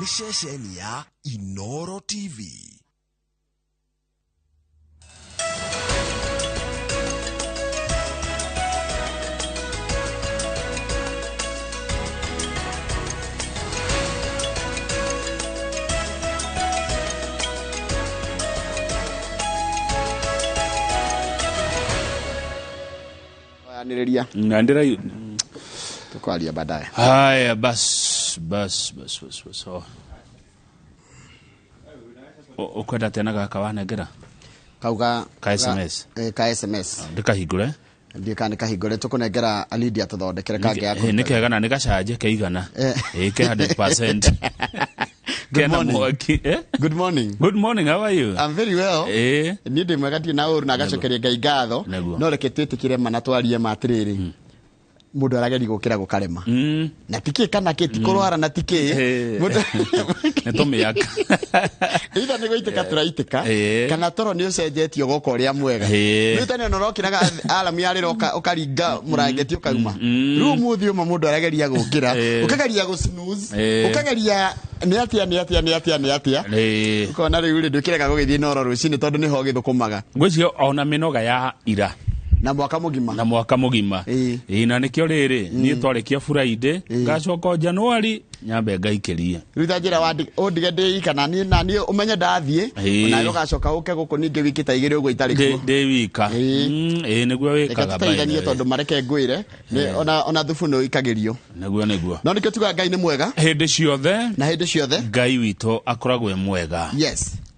Nĩ ceceni ya Inoro TV. Anĩrĩria. Na ndĩra Tukwaria baadaye. Haya, bas bas bas bas bas, oh. Ũkwenda atĩa na gaka wanengera? Kau ga Ka SMS. Ka SMS. Ndĩkahingũre. Ndiĩ kana nĩ kahingũre, tũkũnengera Lydia tũthondekere kangĩ ya Nĩ kega na nĩ gacanje keigana. Eh. Ĩ, ke 100%. Good Kena morning. mwaki, eh? Good morning. Good morning, how are you? I'm very well. Niĩ ndĩ mwega, ndirĩ na ũru na ngacokeria Ngai ngatho. Nĩguo. No reke twĩtĩkĩre ma na twarie ma atĩrĩrĩ, mũndũ arageria gũkĩra gũkarema na tikĩ kana kĩ ti kũrwara na tikĩ. Nĩ tũmĩaka. Either nĩ gũitĩka tũraitĩka kana toro nĩ ũcenjetio goka ũrĩa mwega. Rĩu tene ona ũrokĩraga aramu yarĩra ũkaringa mũrangeti ũkauma. Rĩu ũmũthĩ ũmwe mũndũ arageria gũkĩra, ũkageria gũ snooze, ũkageria nĩ atĩa, nĩ atĩa, nĩ atĩa, nĩ atĩa, ũkona rĩu rĩ ndũkĩrega gũgĩthiĩ noro rũcinĩ tondũ nĩho gĩthũkũmaga. Ngwĩciria ona mĩnoga ya ira na mwaka mũgima. Na mwaka mũgima. Ĩ, na nĩkĩo rĩrĩ niĩ twarĩkia Friday ngacoka o January nyambe ngaikĩrie. Rĩu ta njĩra ũndige ndĩ ika na niĩ na niĩ ũmenye ndathiĩ, onawe ũgacoka ũke gũkũ ningĩ wiki ta 2 ũguo itarĩ kuo. Ndĩ wika. Ĩ, nĩguo Reke wĩkaga, by the tũteithanie way. tondũ mareke ngwĩre ona thubu nĩ ũikagĩrio. Nĩguo. No nĩkĩo tugaga Ngai nĩ mwega hĩndĩ ciothe. Na hĩndĩ ciothe. Ngai witũ akoragwo e mwega.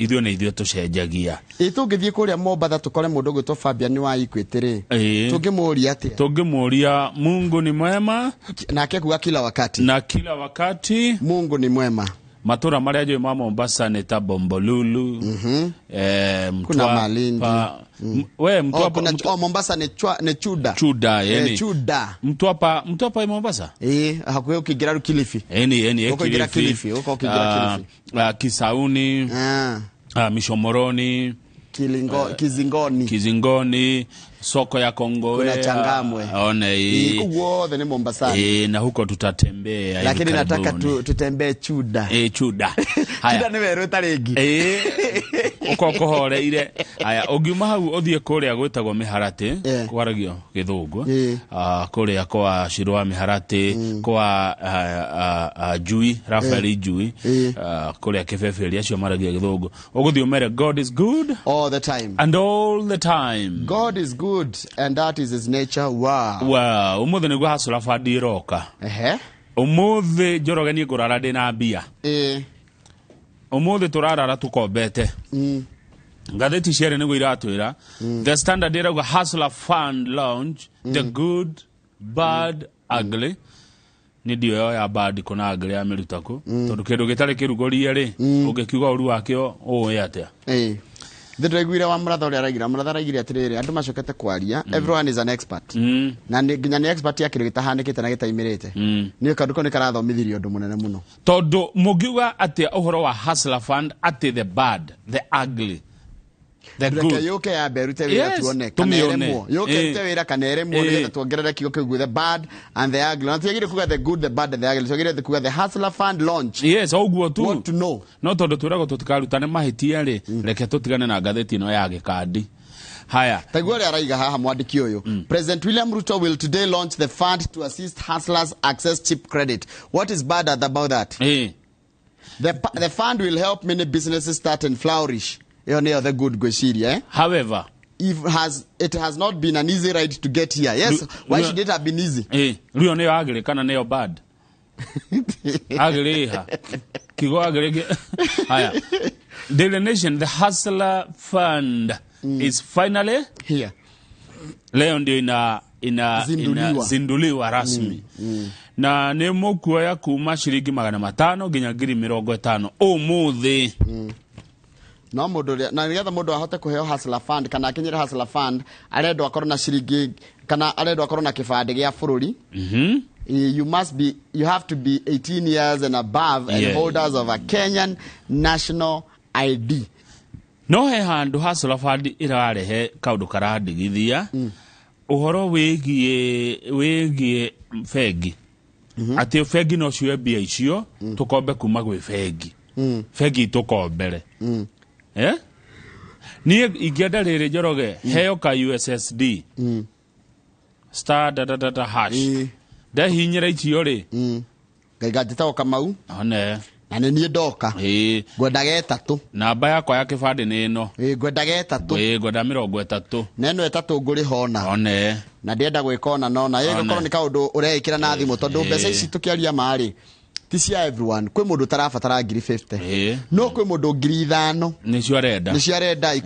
Ithuĩ nĩ ithuĩ tũcenjagia. Ĩ, tũngĩthiĩ kũrĩa Mombatha tũkore mũndũ ũgwĩtwo Fabian wa Equity rĩ, tũngĩmũũria atĩa? Tũngĩmũũria, Mungu ni mwema. Nake kuga kila wakati. Na kila wakati Mungu ni mwema. Matũra marĩa njũĩ ma Mombasa nĩ ta Bombolulu, Kuna Mtwapa. Malindi. We, Oh, Mtwapa. kuna, oh, Mombasa ni, ni Chuda. Chuda, yani. Chuda. Mtwapa, Mtwapa i Mombasa. Ĩ, hakuhĩ ũkĩingĩra rĩu Kilifi. Eni Ũkũingĩra Kilifi, ũka ũkĩingĩra Kilifi. Kisauni, Mishomoroni, Kilingo, Kizingoni. Kizingoni, soko ya Kongowea. Kuna Changamwe. One Ĩ, hii. kũu guothe nĩ Mombasa. Na huko tutatembea hivi Lakini nataka karibuni. tutembee Chuda. Chuda. Chuda nĩ werũ ũtarĩ ngi. Ũkorwo kũhoreire. Haya, ũngiuma hau ũthiĩ kũrĩa gwĩtagwo Mĩharatĩ, kwaragio Gĩthũngũ. Kũrĩa kwa Shiro wa Mĩharatĩ, kwa Njui, Rafael Njui, kũrĩa Kĩbeberi, acio maragia Gĩthũngũ. Ũgũthiĩ ũmere God is good all the time. And all the time. God is good and that is his nature. Wow. Wow, ũmũthĩ nĩguo Hustler Fund ĩroka. Ũmũthĩ Njoroge niĩ ngũrara ndĩ na mbia. Ũmũthĩ tũrarara tũkombete. Ngathĩti cierĩ nĩguo iratwĩra. The Standard ĩrauga Hustler Fund launch, the good, bad, ugly. Nĩ ndiũĩ ya bad kuna ugly ya mĩruta kũ, tondũ kĩndũ gĩtarĩ kĩrugũrie rĩ, ũngĩkiuga ũru wakĩo ũĩ atĩa? Ĩ. Thĩ ndĩraiguire wa mũratha ũrĩa araigire, mũratha araigire atĩrĩrĩ, andũ macokete kwaria, everyone is an expert. Na nginya nĩ expert ya kĩndũ gĩtahanĩkĩte na gĩtaimĩrĩte. Nĩ kaũndũ kau nĩ karathomithirie ũndũ mũnene mũno. Tondũ mũngiuga atĩa ũhoro wa Hustler Fund atĩ the bad, the ugly, the Reke good? yũke yambe ĩrute wĩra Yes, tuone kana tũmĩone. ĩremwo. Yũke ĩrute wĩra kana ĩremwo, nĩgetha tuongerere kiugo kĩu, the bad and the ugly. Na tũtiagĩrĩire kuga the good, the bad and the ugly. Twagĩrĩire kuga the Hustler Fund launch. Yes, o ũguo tu. Want to know. No tondũ twĩragwo tũtikarutane mahĩtia rĩ, reke tũtigane na ngathĩti ĩno ya gĩkandi. Haya. Taiguo ũrĩa araiga haha mwandĩki ũyũ. President William Ruto will today launch the fund to assist hustlers access cheap credit. What is bad about that? The fund will help many businesses start and flourish. Ĩyo nĩyo the good ngwĩciria, eh? However, If has it has not been an easy ride to get here. Yes, why should it have been easy? Rĩu ĩyo nĩyo ugly kana nĩyo bad? Ugly ĩha. Kiugo ugly. Haya. Daily Nation, the Hustler Fund is finally here. Leo ndio ina Zinduliwa. Inazinduliwa rasmi. Na nĩ mũkuoya kuma ciringi 500 nginya 50,000 ũmũthĩ. No mũndũ ũrĩa na nĩgetha mũndũ ahote kũheo Hustler Fund kana akinyĩre Hustler Fund, arendwo akorwo na ciringi kana arendwo akorwo na kĩbandĩ gĩa bũrũri. You have to be 18 years and above and holders of a Kenyan national ID. No he handũ Hustler Fund ĩrarehe kaũndũ karandigithia, ũhoro wĩgiĩ bengi. Atĩ bengi no cioe mbia icio tũkombe kuma gwĩ bengi, bengi tũkombere. Eh? Niĩ ingĩenda rĩrĩ, Njoroge, heo ka USSD star da da da da hash, ndehinyĩra icio rĩ. Ngaiga njĩtagwo Kamau one na nĩ niĩ ndoka. Ngwendaga 3. Namba yakwa ya kĩbandĩ nĩ ĩno. Ĩ, ngwendaga 3. Ĩ, ngwenda 30. Na ĩno 3 ngũrĩha ona one na ndĩrenda gwĩka ona nona ĩ One. gũkorwo nĩ kaũndũ ũreĩkĩra na thimũ, tondũ mbeca ici tũkĩaria marĩ ti cia everyone. Kwĩ mũndũ ũtarabatara ngiri 50, no kwĩ mũndũ 5,000 nĩcio arenda. Nĩcio arenda, 10,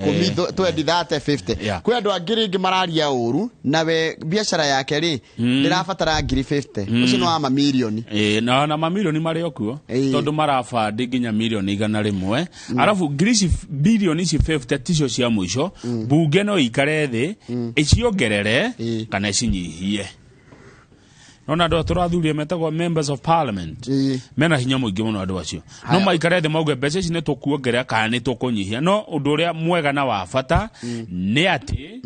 20, 30, 50. Kwĩ andũ angĩ rĩngĩ mararia ũru nawe biacara yake rĩ ndĩrabatara ngiri 50, ũcio nĩ wa mamirioni. Ĩ, na mamirioni marĩ o kuo, tondũ marabandi nginya mirioni 100. Arabu ngiri ici, bilioni ici 50 ticio cia mũico. Bunge no ikare thĩ ĩciongerere kana ĩcinyihie. Nona andũ aya tũrathurie metagwo members of parliament mena hinya mũingĩ mũno. Andũ acio no maikare thĩ mauge mbeca ici nĩ tũkuongerera kana nĩ tũkũnyihia. No ũndũ ũrĩa mwega na wa bata nĩ atĩ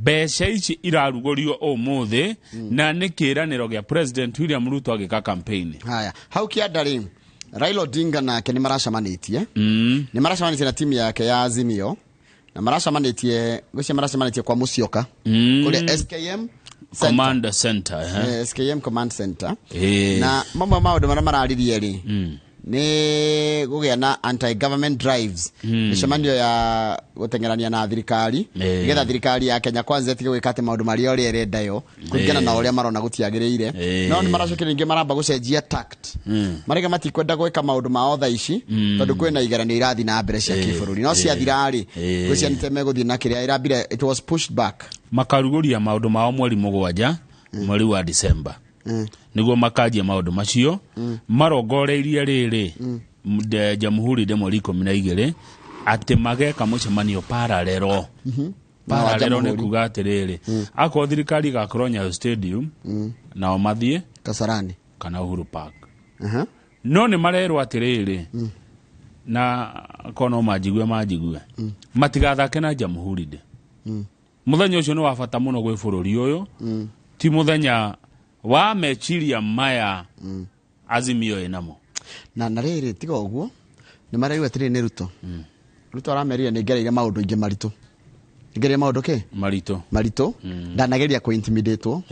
mbeca ici irarugũrio ũmũthĩ na nĩ kĩĩranĩro gĩa President William Ruto agĩka campaign. Haya, hau kĩanda rĩ, Raila Odinga nake nĩ maracemanĩtie, nĩ maracemanĩtie na timu yake ya Azimio, na maracemanĩtie, gwĩcia maracemanĩtie kwa Musyoka kũrĩa SKM Center. Command Center, eh. SKM Command Center. Na mamwe ma maũndũ marĩa mararirie rĩ nĩ kũgĩa na anti government drives, mĩcemanio ya gũteng'erania na thirikari, nĩgetha thirikari ya Kenya Kwanza ĩtige gwĩka atĩ maũndũ marĩa ũrĩa ĩrenda yo kũringana na ũrĩa marona gũtiagĩrĩire. No nĩ maracokire ningĩ maramba gũcenjia tact, maraiga matikwenda gwĩka maũndũ mao thaa ici tondũ kwĩna igeranio irathiĩ na mbere cia kĩbũrũri, no ciathira rĩ, gwĩcia nĩte megũthiĩ na kĩrĩa ĩrambire, it was pushed back. Makarugũria maũndũ mao mweri 7, mweri wa December, nĩguo makanjia maũndũ macio marongoreirie rĩrĩ Jamhuri de mweri 12, atĩ mageka mũcemanio parallel. Parallel nĩ Jamhuri. kuga atĩrĩrĩ, akorwo thirikari ĩgakorwo Nyayo Stadium, nao mathiĩ Kasarani kana Uhuru Park. No nĩ marerwo atĩrĩrĩ, na korwo no manjigue manjigue, matigathake na Jamhuri Day. Mũthenya ũcio nĩ wa bata mũno gwĩ bũrũri ũyũ, ti mũthenya wa meciria maya Azimio ĩnamo. Na rĩrĩ, tiga ũguo, nĩ maraigua atĩrĩrĩ, nĩ Ruto, Ruto aramerire nĩ ngereire maũndũ ingĩ maritũ, nĩ ngereire maũndũ kĩ maritũ. Maritũ, ndanageria kũ intimidatwo,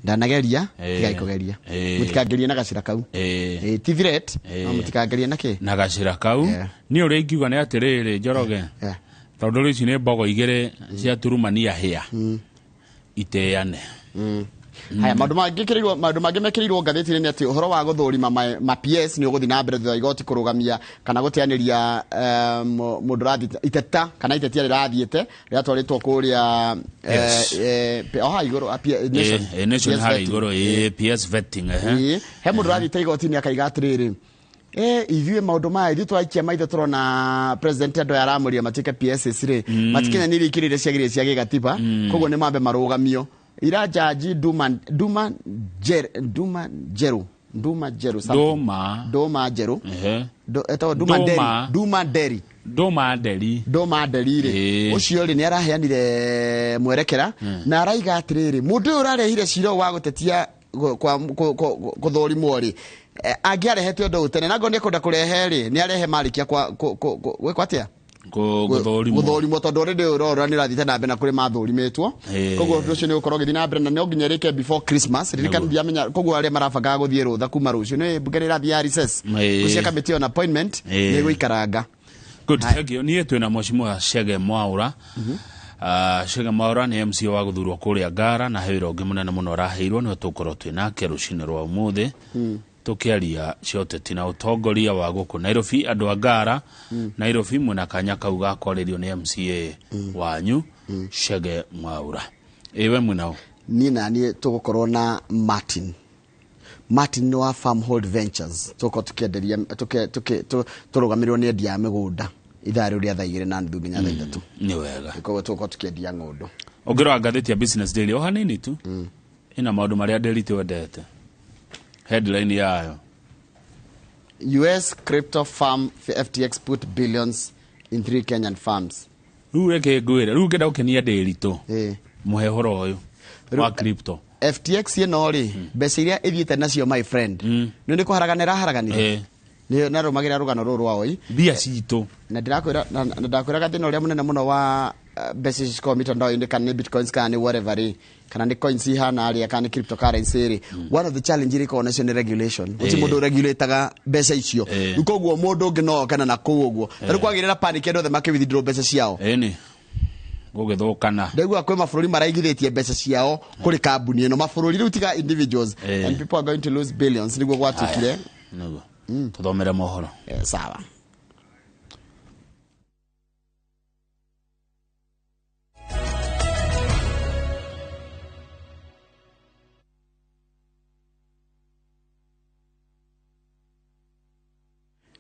ndanageria. Tigai kũgeria, mũtikangerie na gacĩra kau. Ti threat, no mũtikangerie na kĩ na gacĩra kau. Niĩ ũrĩa ingiuga nĩ atĩrĩrĩ, Njoroge, tondũ rĩu ici nĩ mbogo igĩrĩ cia turumania hĩa itĩane. Haya, maũndũ mangĩ kĩrĩirwo, maũndũ mangĩ mekĩrĩirwo ngathĩti-inĩ nĩ atĩ ũhoro wa gũthũrima ma PS nĩ ũgũthiĩ na mbere thutha wa igoti kũrũgamia kana gũteanĩria mũndũ ũrathiĩ iteta kana itetia rĩrathiĩte rĩratwarĩtwo kũrĩa o haha igũrũ, Nation. Nation PS harĩa vetting. igũrũ, PS vetting, ehe. Ĩĩ. He mũndũ ũrathiĩte igoti-inĩ akaiga atĩrĩrĩ, ithuĩ maũndũ maya ithuĩ twaikia maitho tũrona president andũ aya aramũria matuĩke PSs rĩ, matikinyanĩirie ikĩro iria ciagĩrĩire cia gĩgatiba, koguo nĩ mambe marũgamio. Ira jaji Duma Duma Njeru, Duma Njeru something. Ndũma. Duma Njeru. Etagwo Duma Ndũma. Nderi, Duma Nderi. Ndũma Nderi. Ndũma Nderi rĩ, ũcio rĩ nĩ araheanire mwerekera na araiga atĩrĩrĩ, mũndũ ũyũ ũrarehire cira ũyũ wa gũtetia gũthũrimwo rĩ, angĩarehete ũndũ ũyũ tene, na ngorwo nĩ ekwenda kũrehe rĩ, nĩ arehe marĩkia gwĩkwo atĩa? Gũthũrimwo. Gũthũrimwo, tondũ already ũrora nĩ ũrathiĩte na mbere na kũrĩ mathũrimĩtwo. Koguo ũndũ ũcio nĩ ũgũkorwo ũgĩthiĩ na mbere na no nginya ĩrĩke before Christmas. Ririkana, ndiamenya, koguo arĩa marabangaga gũthiĩ rũtha kuma rũciũ, nĩ mbunge nĩ ĩrathiĩ ya recess, gũcia committee on appointment nĩ ĩgũikaranga. Good, thank you. Niĩ twĩna Mheshimiwa Chege Mwaura. Chege Mwaura nĩ MCA wa gũthurwo kũrĩa Ngara, na he wĩra ũngĩ mũnene mũno araheirwo, nĩwe tũgũkorwo twĩ nake rũcinĩ rwa ũmũthĩ tũkĩaria cia ũteti na ũtongoria wa gũkũ Nairobi. Andũ a Ngara, Nairobi, mwĩna kanya kau ga kwarĩrio nĩ MCA wanyu Chege Mwaura. Ĩwe mwĩnao? Niĩ na niĩ tũgũkorwo na Martin, Martin nĩ wa Farmhold Ventures. Tũgũkorwo tũkĩenderia tũrũgamĩrĩrwo nĩ endia a mĩgũnda ithaa rĩu rĩa thaa 2:30 nginya thaa 3. Nĩ wega. Koguo tũgũkorwo tũkĩendia ng'ũndũ. Ũngĩrora ngathĩti ya Business Daily o hanini tu, ĩna maũndũ marĩa Nderitu wendete, headline yayo. US crypto firm FTX put billions in three Kenyan firms. Rĩu reke ngwĩre, rĩu ngenda gũkenia Nderitu, mũhe ũhoro ũyũ wa crypto. FTX ĩno rĩ, mbeca iria ĩthiĩte nacio, my friend, nĩ kũharagana ĩraharaganire. Nĩ narũmagĩrĩra rũgano rũrũ rwa oi mbia citũ. Na ndĩrakwĩra na ndakwĩraga thĩna ũrĩa mũnene mũno wa mbeca ici cikoragwo mitandao-inĩ, kana nĩ bitcoins kana nĩ whatever rĩ, kana nĩ coins ihana arĩa, kana nĩ cryptocurrency rĩ, one of the challenge iria ikoragwo nacio nĩ regulation. Gũtirĩ mũndũ regulataga mbeca icio. Rĩu koguo mũndũ ũngĩ no oke na kũu ũguo. Ta rĩu kwagĩrĩra panic, andũ othe makĩ withdraw mbeca ciao. Ĩni gũgĩthũkana. Ndaigua kwĩ mabũrũri maraigithĩtie mbeca ciao kũrĩ kambuni ĩno, mabũrũri rĩu tiga individuals, and people are going to lose billions. Nĩguo gwatuĩkire. Nĩguo tũthomere mohoro. Sawa.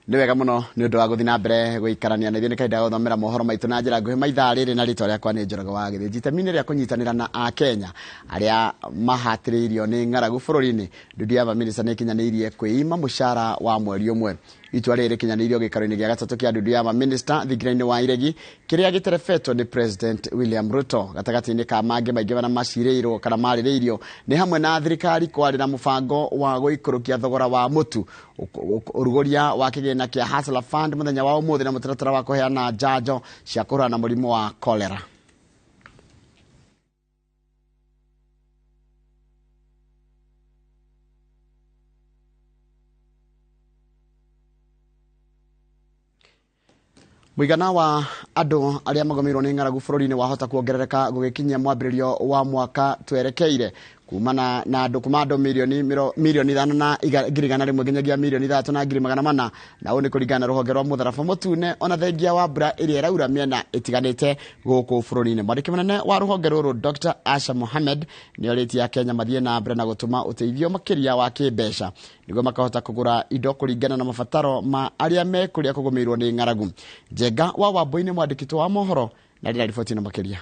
Nĩ wega mũno nĩ ũndũ wa gũthiĩ na mbere gũikarania na ithuĩ. Nĩ kahinda ga gũthomera mohoro maitũ na njĩra nguhĩ maithaa rĩrĩ, na rĩtwa rĩakwa nĩ Njoroge wa Gĩthĩnji. Itemi-inĩ rĩa kũnyitanĩra na Akenya arĩa mahatĩrĩirio nĩ ng'aragu bũrũri-inĩ, ndundu ya maminista nĩ ĩkinyanĩirie kwĩima mũcara wa mweri ũmwe. Itua rĩrĩ rĩkinyanĩirio gĩikaro-inĩ gĩa gatatũ kĩa ndundu ya maminista thingira-inĩ wa Iregi, kĩrĩa gĩterebetwo nĩ President William Ruto. Gatagatĩ-inĩ ka mangĩ maingĩ marĩa macirĩirwo kana marĩrĩirio nĩ hamwe na thirikari kwarĩra mũbango wa gũikũrũkia thogora wa mũtu, ũrugũria wa kĩgĩna kĩa Hustler Fund mũthenya wa ũmũthĩ, na mũtaratara wa kũheana njanjo cia kũhũrana na mũrimũ wa cholera. Mũigana wa andũ arĩa magomeirwo nĩ ng'aragu bũrũri-inĩ wahota kuongerereka gũgĩkinyia mwambĩrĩrio wa mwaka twerekeire, kumana na andũ kuma andũ milioni 5 na 100,000 nginyagia 3.4 million, na ũũ nĩ kũringana na rũhonge rwa mũtharaba mũtune, ona thengia wa mbura ĩrĩa ĩraura mĩena ĩtiganĩte gũkũ bũrũri-inĩ. Mwandĩki mũnene wa rũhonge rũrũ Dr. Asha Mohamed nĩ orĩtie Akenya mathiĩ na mbere na gũtũma ũteithio makĩria wa kĩmbeca nĩguo makahota kũgũra indo kũringana na mabataro ma arĩa me kũrĩa kũgũmĩirwo nĩ ng'aragu. Njenga wa Wambui-nĩ mwandĩkitwo wa mohoro na rĩra riboti ĩno makĩria.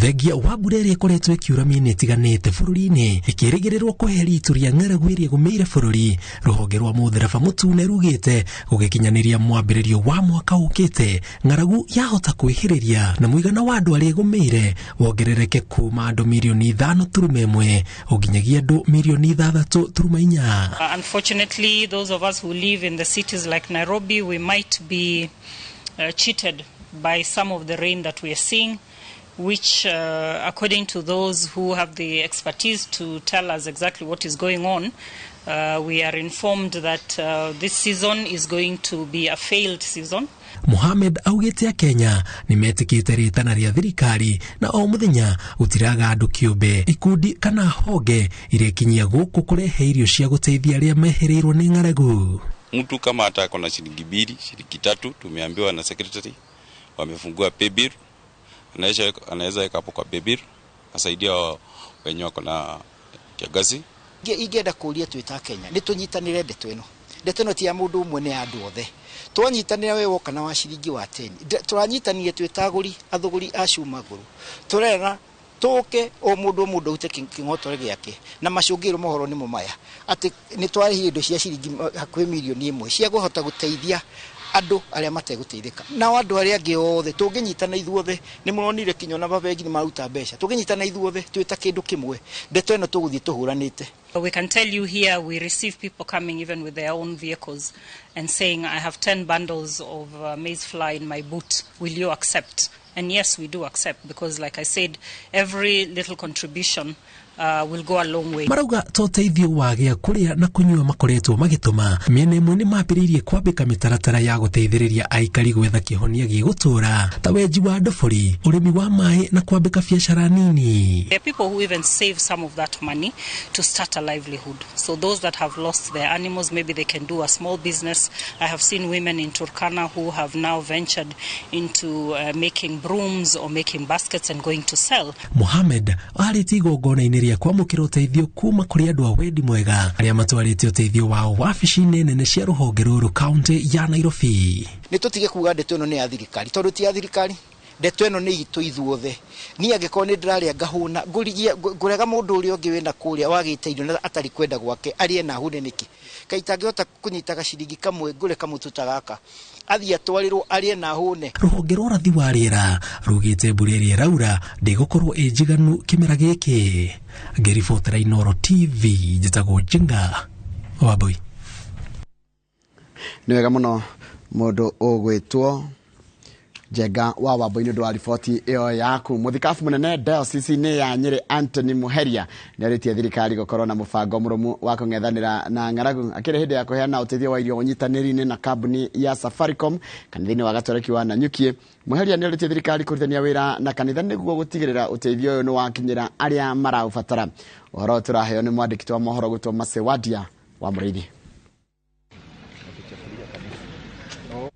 Thengia wa mbura ĩrĩa ĩkoretwo ĩkiura mĩena ĩtiganĩte bũrũri-inĩ ĩkĩrĩgĩrĩrwo kweheria itu rĩa ng'aragu ĩrĩa ĩgũmĩire bũrũri, rũhonge rwa mũtharaba mũtune rugĩte gũgĩkinyanĩria mwambĩrĩrio wa mwaka ũkĩte ng'aragu yahota kwĩhĩrĩria na mũigana wa andũ arĩa ĩgũmĩire wongerereke kuma andũ 5.1 million ũnginyagia andũ 6.4 million. Unfortunately, those of us who live in the cities like Nairobi, we might be cheated by some of the rain that we are seeing, which, according to those who have the expertise to tell us exactly what is going on, we are informed that this season is going to be a failed season. Mohamed augĩte Akenya nĩ metĩkĩte rĩtana rĩa thirikari na o mũthenya gũtiraga andũ kĩũmbe, ikundi kana honge irekinyia gũkũ kũrehe irio cia gũteithia arĩa mehĩrĩirwo nĩ ng'aragu. Mtu kama hata ako na shilingi 2, shilingi 3, tumeambiwa na secretary wamefungua paybill, anaweza weka hapo kwa paybill asaidia wenye wako na kiangazi. Ingĩenda kũria twĩ ta Kenya nĩ tũnyitanĩre ndeto ĩno. Ndeto ĩno ti ya mũndũ ũmwe, nĩ ya andũ othe. Twanyitanĩra, we woka na wa ciringi wa 10, tũranyitanire twĩ ta agũri athũgũri a cuma ngũrũ, tũrerana tũke o mũndũ o mũndũ arute kĩng'otore gĩake, na macũngĩrĩro mohoro nĩmo maya atĩ nĩ twarĩhire indo cia ciringi hakuhĩ 1 million cia kũhota gũteithia andũ arĩa mategũteithĩka. Nao andũ arĩa angĩ othe tũngĩnyitana ithuothe, nĩ mũronire kinya ona mabengi nĩ maruta mbeca, tũngĩnyitana ithuothe twĩ ta kĩndũ kĩmwe, ndeto ĩno tũgũthiĩ tũhũranĩte. We can tell you here we receive people coming even with their own vehicles and saying, "I have 10 bundles of maize flour in my boot, will you accept?" And yes, we do accept because, like I said, every little contribution will go a long way. Marauga to ũteithio wa gĩa kũrĩa na kũnyua makoretwo magĩtũma, mĩena ĩmwe nĩ mambĩrĩirie kwambĩka mĩtaratara ya gũteithĩrĩria aikari gwetha kĩhonia gĩgũtũra ta wenji wa ndobori, ũrĩmi wa maĩ na kwambĩka biacara nini. There are people who even save some of that money to start a livelihood. So those that have lost their animals, maybe they can do a small business. I have seen women in Turkana who have now ventured into making brooms or making baskets and going to sell. Mohamed arĩtie igongona-inĩ rĩa kwamũkĩra ũteithio kuma kũrĩ andũ a wendi mwega arĩa matwarĩte ũteithio wao wabici-inĩ nene cia rũhonge rũrũ kaunti ya Nairobi. Nĩ tũtige kuga ndeto ĩno nĩ ya thirikari, tondũ ti ya thirikari. Ndeto ĩno nĩ itũ ithuothe. Niĩ angĩkorwo nĩ ndĩrarĩa ngahũna, ngũrigia ngũrega mũndũ ũrĩa ũngĩ wĩna kũrĩa wagĩte irio na atarĩ kwenda gwake arĩe na ahũne nĩkĩ? Kaĩ itangĩhota kũnyita gaciringi kamwe ngũre kamũtu ta gaka Athiĩ atwarĩrwo arĩe na hũne. Rũhonge rwa ũrathi wa rĩera rugĩte mbura ĩrĩa ĩraura ndĩgũkorwo ĩ njiganu kĩmera gĩkĩ. Ngĩribotera Inooro TV, njĩtagwo Njenga Wambui. Nĩ wega mũno mũndũ ũgwĩtwo Njenga wa Wambui nĩ ũndũ wa riboti ĩyo yaku. Mũthikabu mũnene diocese-inĩ ya Nyĩrĩ Anthony Muheria nĩarĩtie thirikari gũkorwo na mũbango mũrũmu wa kũng'ethanĩra na ng'aragu. Akĩrĩ hĩndĩ ya kũheana ũteithio wa irio ũnyitanĩri-inĩ na kambuni ya Safaricom kanitha-inĩ wa Gatoreki wa Nanyuki. Muheria nĩarĩtie thirikari kũrutithania wĩra na kanitha nĩguo gũtigĩrĩra ũteithio ũyũ nĩ wakinyĩra arĩa maraũbatara. Ũhoro ũyũ tũraheo nĩ mwandĩki wa mohoro gwĩtwo Masewadia wa Mũrĩithi.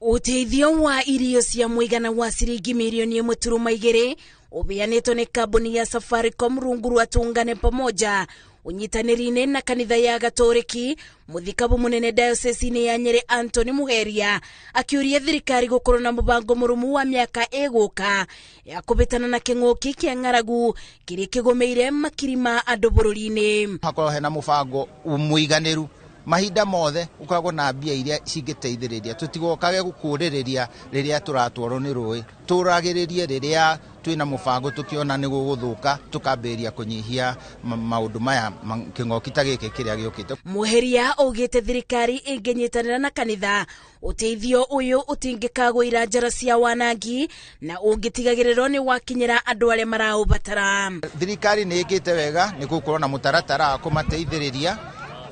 Ũteithio wa irio cia mũigana wa ciringi mirioni 1.2 ũbeanĩtwo nĩ kambuni ya Safaricom rungu rwa Tuungane Pamoja ũnyitanĩri-inĩ na kanitha ya Gatoreki. Mũthikabu mũnene diocese-inĩ ya Nyĩrĩ Anthony Muheria akĩũria thirikari gũkorwo na mũbango mũrũmu wa mĩaka ĩgũka ya kũbĩtana na kĩng'ũki kĩa ng'aragu kĩrĩa kĩgũmĩire makiri ma andũ bũrũri-inĩ. Hakorwo hena mũbango mũiganĩru mahinda mothe ukoragwo na mbia iria cingĩteithĩrĩria tũtigokage gũkũrĩrĩria rĩrĩa tũratwarwo nĩ rũĩ, tũragĩrĩrie rĩrĩa twĩna mũbango tũkĩona nĩ gũgũthũka tũkambĩrĩria kũnyihia maũndũ maya kĩng'oki ta gĩkĩ kĩrĩa gĩũkĩte. Muheria augĩte thirikari ĩngĩnyitanĩra na kanitha ũteithio ũyũ ũtingĩkagũira njara cia wanangi na ũngĩtigagĩrĩrwo nĩ wakinyĩra andũ arĩa maraũbatara. Thirikari nĩ ĩkĩte wega nĩ gũkorwo na mũtaratara wa kũmateithĩrĩria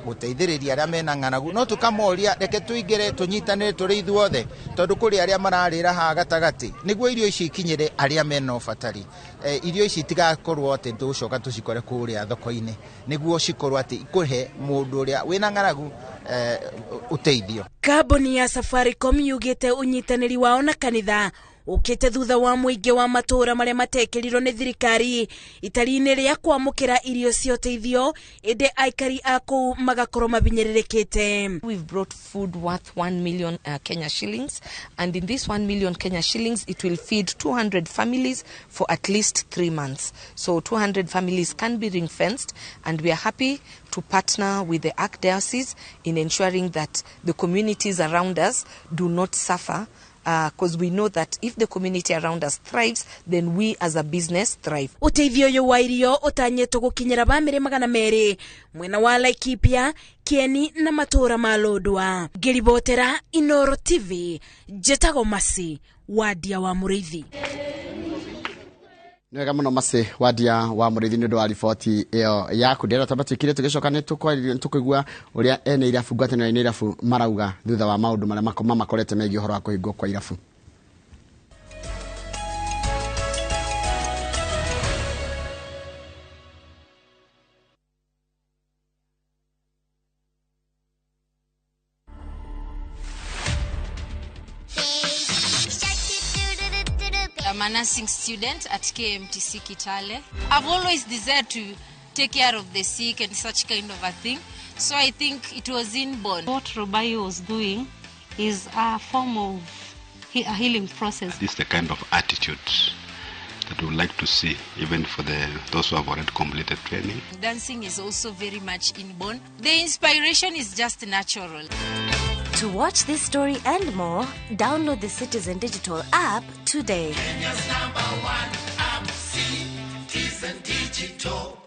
gũteithĩrĩria arĩa mena ng'aragu, no tũkamoria reke tũingĩre tũnyitanĩre tũrĩ ithuothe tondũ kũrĩ arĩa mararĩra haha gatagatĩ nĩguo irio ici ikinyĩre arĩa mena ũbatari. Irio ici itigakorwo atĩ tũgũcoka tũcikore kũrĩa thoko-inĩ nĩguo cikorwo atĩ ikũhe mũndũ ũrĩa wĩna ng'aragu ũteithio. Kambuni ya Safaricom yugĩte ũnyitanĩri wao na kanitha ukite thutha wa mũingĩ wa matũũra marĩa matekĩrirwo nĩ thirikari itari-inĩ rĩa kwamũkĩra irio cia ũteithio ĩndĩ aikari a kũu magakorwo mabinyĩrĩrĩkĩte. We've brought food worth 1 million Kenya shillings, and in this 1 million Kenya shillings it will feed 200 families for at least 3 months. So 200 families can be ring fenced, and we are happy to partner with the Archdiocese in ensuring that the communities around us do not suffer. Because we know that if the community around us thrives, then we as a business thrive. Ũteithio ũyũ wa irio ũtanyĩtwo gũkinyĩra bamĩrĩ 200 mwena wa Laikipia, Kieni na matũũra ma Lodwar. Ngĩribotera Inooro TV, njĩtagwo Masi Wadia wa Mũrĩithi. Nĩ wega mũno Masi Wadia wa Mũrĩithi nĩ ũndũ wa riboti ĩyo yaku. Ndĩrenda twambe tũikire tũgĩcoka nĩ tũkũigua ũrĩa ene irabu ngwatanĩro-inĩ irabu marauga thutha wa maũndũ marĩa mamakorete megiĩ ũhoro wa kũhingwo kwa irabu. I'm a nursing student at KMTC Kitale. I've always desired to take care of the sick and such kind of a thing, so I think it was inborn. What Robayo was doing is a form of a healing process. This is the kind of attitude that we would like to see, even for those who have already completed training. Dancing is also very much inborn. The inspiration is just natural. To watch this story and more, download the Citizen Digital app today. Kenya's #1 app, Citizen Digital.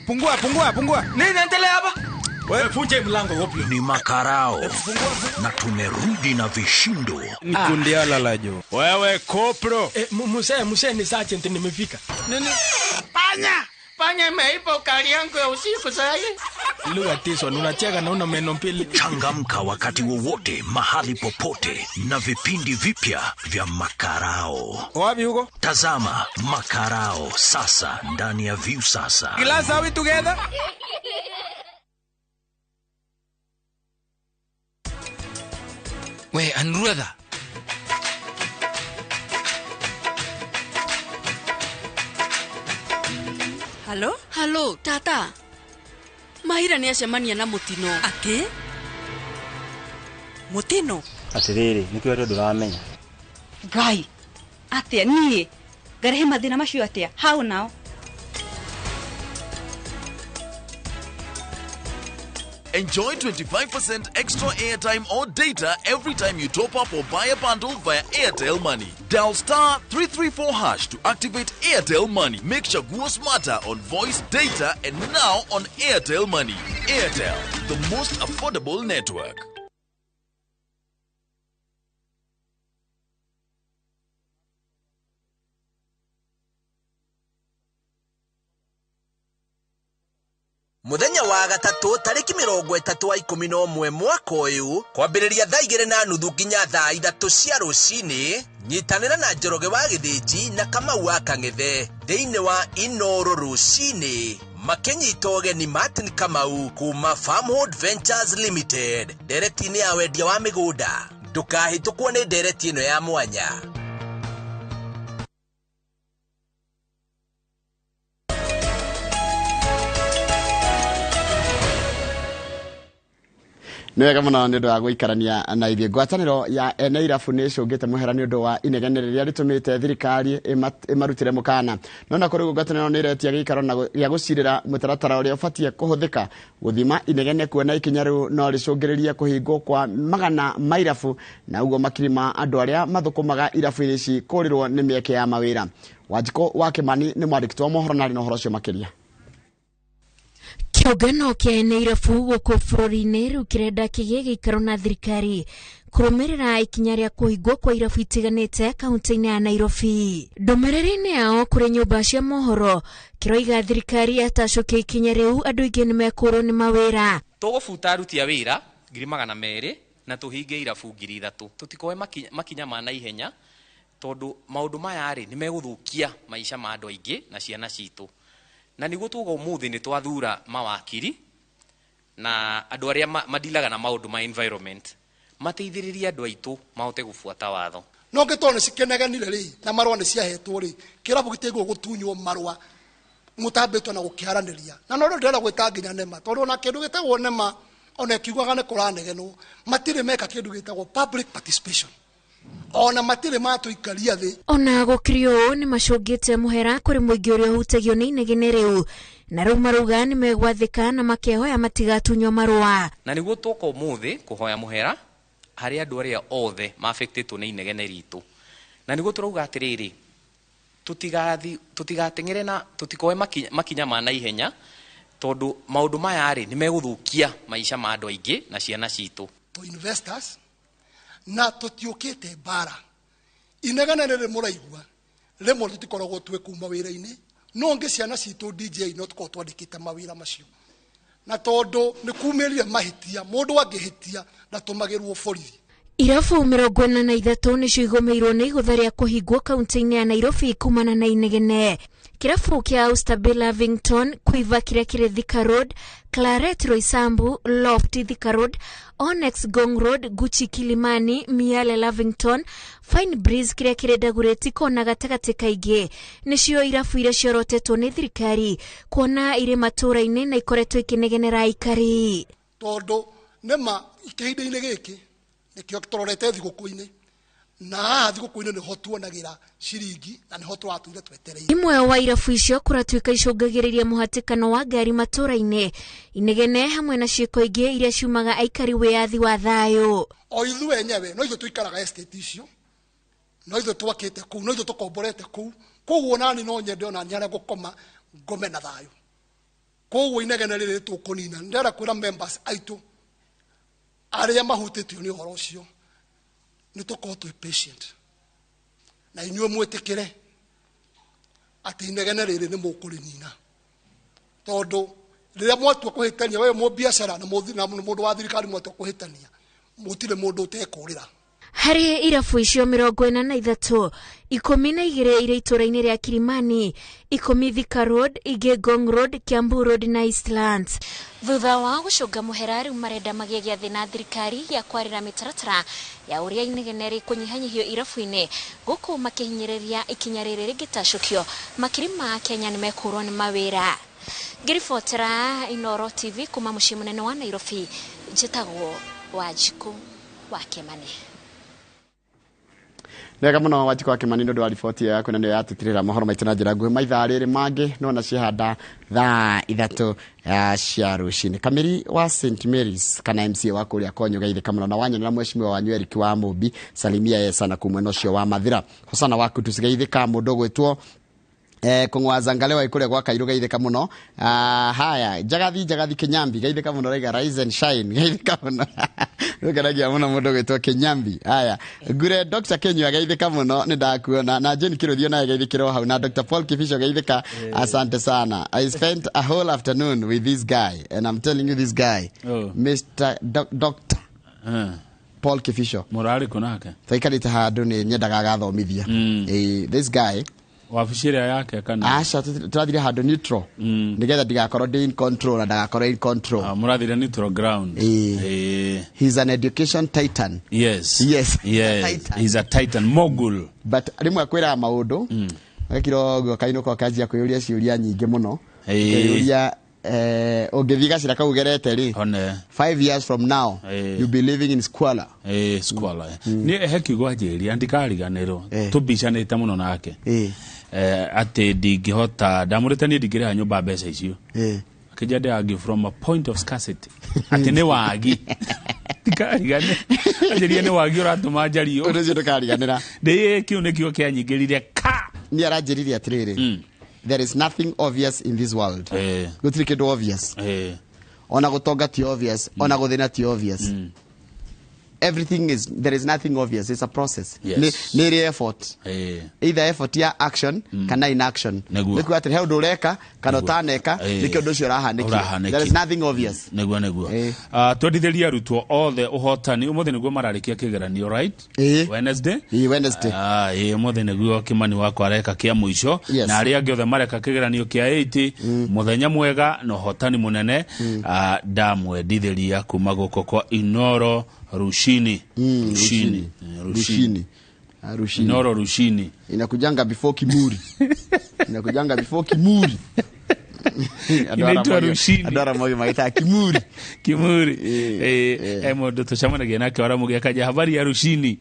Pungua, pungua, pungua. Nini endelea hapa? Wewe funje mlango wapi? Ni makarao. Na tumerudi na vishindo. Nikundiala la jo. Wewe kopro. Muse ni sergeant nimefika. Nini? Panya! Panya imeipa ukali yangu ya usiku sasa. Lugha tiso unacheka na una meno mbili. Changamka wakati wowote mahali popote na vipindi vipya vya Makarao. Wapi huko? Tazama Makarao sasa ndani ya View Sasa. Glass, are we together? We Anuradha. Halo? Halo, tata. Mahira nĩ acemania na mũtino. Atĩ? Mũtino? Atĩrĩrĩ, nĩkĩo andũ ndũramenya. Ngai, atĩa niĩ? Ngarehe mathĩna macio atĩa? How now? Enjoy 25% extra airtime or data every time you top up or buy a bundle via Airtel Money. Dial star 334 hash to activate Airtel Money. Make Chaguo smarter on voice, data, and now on Airtel Money. Airtel, the most affordable network. Muthenya wa gatatu tariki 31 mwaka uyu kwambĩrĩria thaa 2:30 nginya thaa 3 cia rũcinĩ nyitanĩra na Njoroge wa Gĩthĩnji na Kamau wa Kang'ethe thĩinĩ wa Inoro rũcinĩ makĩnyita ũgeni Martin Kamau kuma Farmhold Ventures Limited ndereti-inĩ ya wendia wa mĩgũnda. Ndũkahĩtũkwo nĩ ndereti ĩno ya mwanya. Nĩ wega mũno nĩ ũndũ wa gũikarania na ithuĩ. Ngwatanĩro ya ene irabu nĩ ĩcũngĩte mũhera nĩ ũndũ wa inegene rĩrĩa rĩtũmĩte thirikari ĩmarutĩre mũkana. No na kũrĩ ũguo ngwatanĩro nĩ ĩretia gĩikaro na gĩa gũcirĩra mũtaratara ũrĩa ũbatiĩ kũhũthĩka gũthima inegene, kuona ikinya rĩu no rĩcũngĩrĩrie kũhingwo kwa magana ma irabu na ũguo makiri ma andũ arĩa mathũkũmaga irabu-inĩ ici kũrĩrwo nĩ mĩeke ya mawĩra. Wanjikũ wa Kĩmani nĩ mwandĩki wa mohoro na arĩ na ũhoro ũcio makĩria. Kĩũngano kĩa ene irabu gũkũ bũrũri-inĩ rĩu kĩrenda kĩgĩe gĩikaro na thirikari kũrũmĩrĩra ikinya rĩa kũhingwo kwa irabu itiganĩte kaunti-inĩ ya Nairobi. Ndũmĩrĩri-inĩ yao kũrĩ nyũmba cia mohoro kĩroiga thirikari yatacũkia ikinya rĩu andũ aingĩ nĩmekũrwo nĩ mawĩra. Tũgũbuta aruti a wĩra 200,000 na tũhinge irabu 3,000. Tũtikoe makinya ma naihenya tondũ maũndũ maya rĩ nĩmegũthũkia maica ma andũ aingĩ na ciana citũ. Na niguo tuga umuthi ni twathura mawakiri na andu aria madilaga na maundu ma environment mateithiririe andu aitu mahote gubuata watho. No ngĩtwo nĩ cikeneganire rĩ na marũa nĩ ciahetwo rĩ kĩrabu gĩtigwo gũtunywo marũa mũtambĩtwo na gũkĩaranĩria na no ndĩrenda gwĩta nginya nema tondũ ona kĩndũ gĩtagwo nema ona kiugaga nĩ kũranegenwo matirĩ meka kĩndũ gĩtagwo public participation ona matirĩ matũikaria thĩ. Ona gũkĩrĩ ũũ nĩ macũngĩte mũhera kũrĩ mũingĩ ũrĩa ũhutagio nĩ inegene rĩu na rĩu marauga nĩ megwathĩka na makehoya matigatunywo marũa. Na nĩguo twoka ũmũthĩ kũhoya mũhera harĩ andũ arĩa othe maafectĩtwo nĩ inegene ritũ, na nĩguo tũrauga atĩrĩrĩ tũtigateng'ere na tũtikoe makinya ma naihenya tondũ maũndũ maya rĩ nĩmegũthũkia maica ma andũ aingĩ na ciana citũ. To investors na tũtiũkĩte mbara inegene rĩrĩ mũraigua rĩmwe tũtikoragwo twĩ kuma wĩra-inĩ no ngĩ ciana citũ DJ no tũkoragwo twandĩkĩte mawĩra macio na tondũ nĩ kumĩrire mahĩtia mũndũ angĩhĩtia ndatũmagĩrwo borithi. Irabu 43 nĩcio igũmĩirwo nĩ igũtha rĩa kũhingwo kaunti-inĩ ya Nairobi kumana na inegene. Kĩrabu kĩa Oyster Lavington, Quiver kĩrĩa kĩrĩ Thika Road, Claret Roysambu, Loft Thika Road, Onyx Ngong Road, Gucci Kilimani, Miale Lavington, Fine Breeze kĩrĩa kĩrĩ Dagoretti Kona gatagatĩ kaingĩ nĩcio irabu iria ciorotetwo nĩ thirikari kuona irĩ matũũra-inĩ na ikoretwo ikĩnegenera aikari. Tondũ nĩma kĩhinda-inĩ gĩkĩ nĩkĩo tũrorete thigũkũ-inĩ na haha thigũkũ-inĩ nĩho tuonagĩra ciringi na nĩho tũratũire twetereire. Imwe wa irabu icio kũratuĩka icũngagĩrĩria mũhatĩkano wa ngari matũũra-inĩ, inegene hamwe na ciĩko ingĩ iria ciumaga aikari wĩyathi wa thayũ. O ithuĩ enyewe no ithuĩ tũikaraga estate icio, no ithuĩ twakĩte kũu, no ithuĩ tũkomborete kũu, koguo nani no nyende ona niĩ harĩa ngũkoma ngome na thayũ. Koguo inegene rĩrĩ tũkũnina. Ndĩrenda kwĩra members aitũ arĩa mahutĩtio nĩ ũhoro ũcio nĩ tũkorwo twĩ patient na inyuĩ mwĩtĩkĩre atĩ inegene rĩrĩ nĩ mũkũrĩnina tondũ rĩrĩa mwatua kũhĩtania we mũbiacara na mũndũ wa thirikari mwatua kũhĩtania mũtirĩ mũndũ ũtekũrĩra. Harĩ irabu icio 43, 12 irĩ itũũra-inĩ rĩa Kilimani, 10 Thika Road, ingĩ Ngong Road, Kiambu Road na Eastlands. Thutha wa gũcũnga mũhera rĩu marenda magĩe gĩathĩ na thirikari gĩa kwarĩra mĩtaratara ya ũrĩa inegene rĩkũnyihanyihio irabu-inĩ gũkũ makĩhinyĩrĩria ikinya rĩrĩ rĩngĩtacũkio makiri ma Kenya nĩmekũrwo nĩ mawĩra. Ngĩribotera Inoro TV kuma mũciĩ mũnene wa Nairobi, njĩtagwo Wanjikũ wa Kĩmani. Wega muno Wanjikũ wa Kĩmani nĩ ũndũ wa riboti ĩyo yaku na nĩyo yatũtirĩra mohoro maitũ na njĩra nguhĩ. Maithaa rĩrĩ mangĩ no na ciahanda thaa 3 cia rũcinĩ. Kamĩri wa St Mary's kana MCA wa kũrĩa Konyo geithĩka mũno na wanyonera mheshimiwa wanyu Eric wa Mũmbi, salimia ye sana kuma mwena ũcio wa Mathira. Hosana waku tucigeithĩka mũndũ ũgwĩtwo kung'wa zangalewa ikuria gwa kairu geithĩka mũno. Haya njagathi Kinyambi geithĩka mũno, raiga rise and shine geithĩka mũno. Nĩngenagia mũno mũndũ ũgwĩtwo Kinyambi. Haya ngure Dr. Kenyua geithĩka mũno, nĩ ndakuona na Jane Kĩrũthio naye geithĩkĩrwo hau na Dr. Paul Kibicho geithĩka. Asante sana. I spent a whole afternoon with this guy and I'm telling you this guy. Oh. Mr. Dr. Paul Kibicho Mũrarĩ kũ nake? Twaikarĩte handũ nĩ nyendaga agathomithia. This guy wabici ĩrĩa yake kana aca tũrathire handũ neutral nĩgetha ndigakorwo ndĩ in control na ndagakorwo in control. Mũrathire neutral ground. He's an education titan. Yes. Yes. Yes. He's a titan mogul. But rĩmwe akwĩraga maũndũ agakira ũguo kainũka ũkanjia kwĩyũria ciũria nyingĩ mũno. Kwĩyũria ũngĩthiĩ gacĩra kau ũgerete rĩ, 5 years from now you'll be living in squalor. Squalor. Nĩ he kiugo anjĩria ndikariganĩrwo tũmbicanĩte mũno nake atĩ ndingĩhota ndamũrĩte niĩ ndingĩrĩha nyũmba mbeca icio. Akĩnjia ndĩrangi from a point of scarcity atĩ nĩ wagi. Ndikariganĩrwo anjĩria nĩ wagi ũratũma njario. Ũndũ ũcio ndũkariganĩra. Ndĩ kĩu nĩkĩo kĩanyingĩrire ka. Nĩ aranjĩrire atĩrĩrĩ, there is nothing obvious in this world. Gũtirĩ kĩndũ obvious. Ona gũtonga ti obvious, ona gũthĩna ti obvious. Everything is, there is nothing obvious. It's a process. Yes. Nĩ ĩrĩ effort. Either effort ya action kana inaction. Nĩguo. Nĩ kuga atĩ he ũndũ ũreka kana ũtaneka, nĩkĩo ũndũ ũcio ũrahanĩkire. There is nothing obvious. Nĩguo nĩguo. Twendithĩrie arutwo othe ũhotani. Ũmũthĩ nĩguo mararĩkia kĩgeranio, right? Wednesday? Wednesday. Ũmũthĩ nĩguo Kĩmani wakwa areka kĩa mũico. Na arĩa angĩ othe mareka kĩgeranio kĩa 80, mũthenya mwega na ũhotani mũnene. Ndamwendithĩria kuma gũkũ kwa Inoro Rushini. Rushini. Rushini. Rushini. Inoro Rushini. Inakujanga before Kimuri. Inakujanga before Kimuri. Inaitwa Rushini. Andũ arĩa mogi magĩtaga Kimuri. Kimuri. Mũndũ tũcemanagia nake waramugia akaja habari ya Rushini.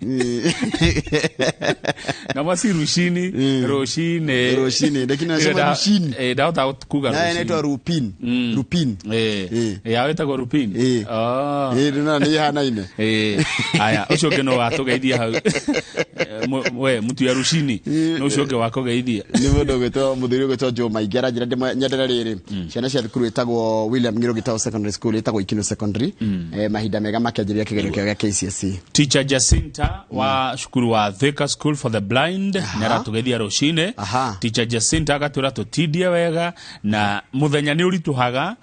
Na masi Rushini, Rushini. Rushini, lakini anasema Rushini. Ndahota kuga Rushini. Na inaitwa Rupin. Rupin. Ya wetagwo Rupin. Nĩ ihanaine. Aya, ũcio ũngĩ no watũgeithia hau. We mtu ya Rushini, no ũcio ũngĩ wakũgeithia. Nĩ mũndũ ũgwĩtwo mũthuri ũgwĩtwo Joe Maingĩ aranjĩra nyendere rĩrĩ. Ciana cia thukuru ĩtagwo William Ng'iro Gitau Secondary School, ĩtagwo Ikino Secondary. Mahinda mega makĩanjĩrĩria kĩgerio kĩao gĩa KCSE. Teacher Jacinta wa cukuru wa Thika School for the Blind nĩ aratũgeithia rũcinĩ. Teacher Jacinta agatwĩra tũtindie wega na mũthenya nĩ ũritũhaga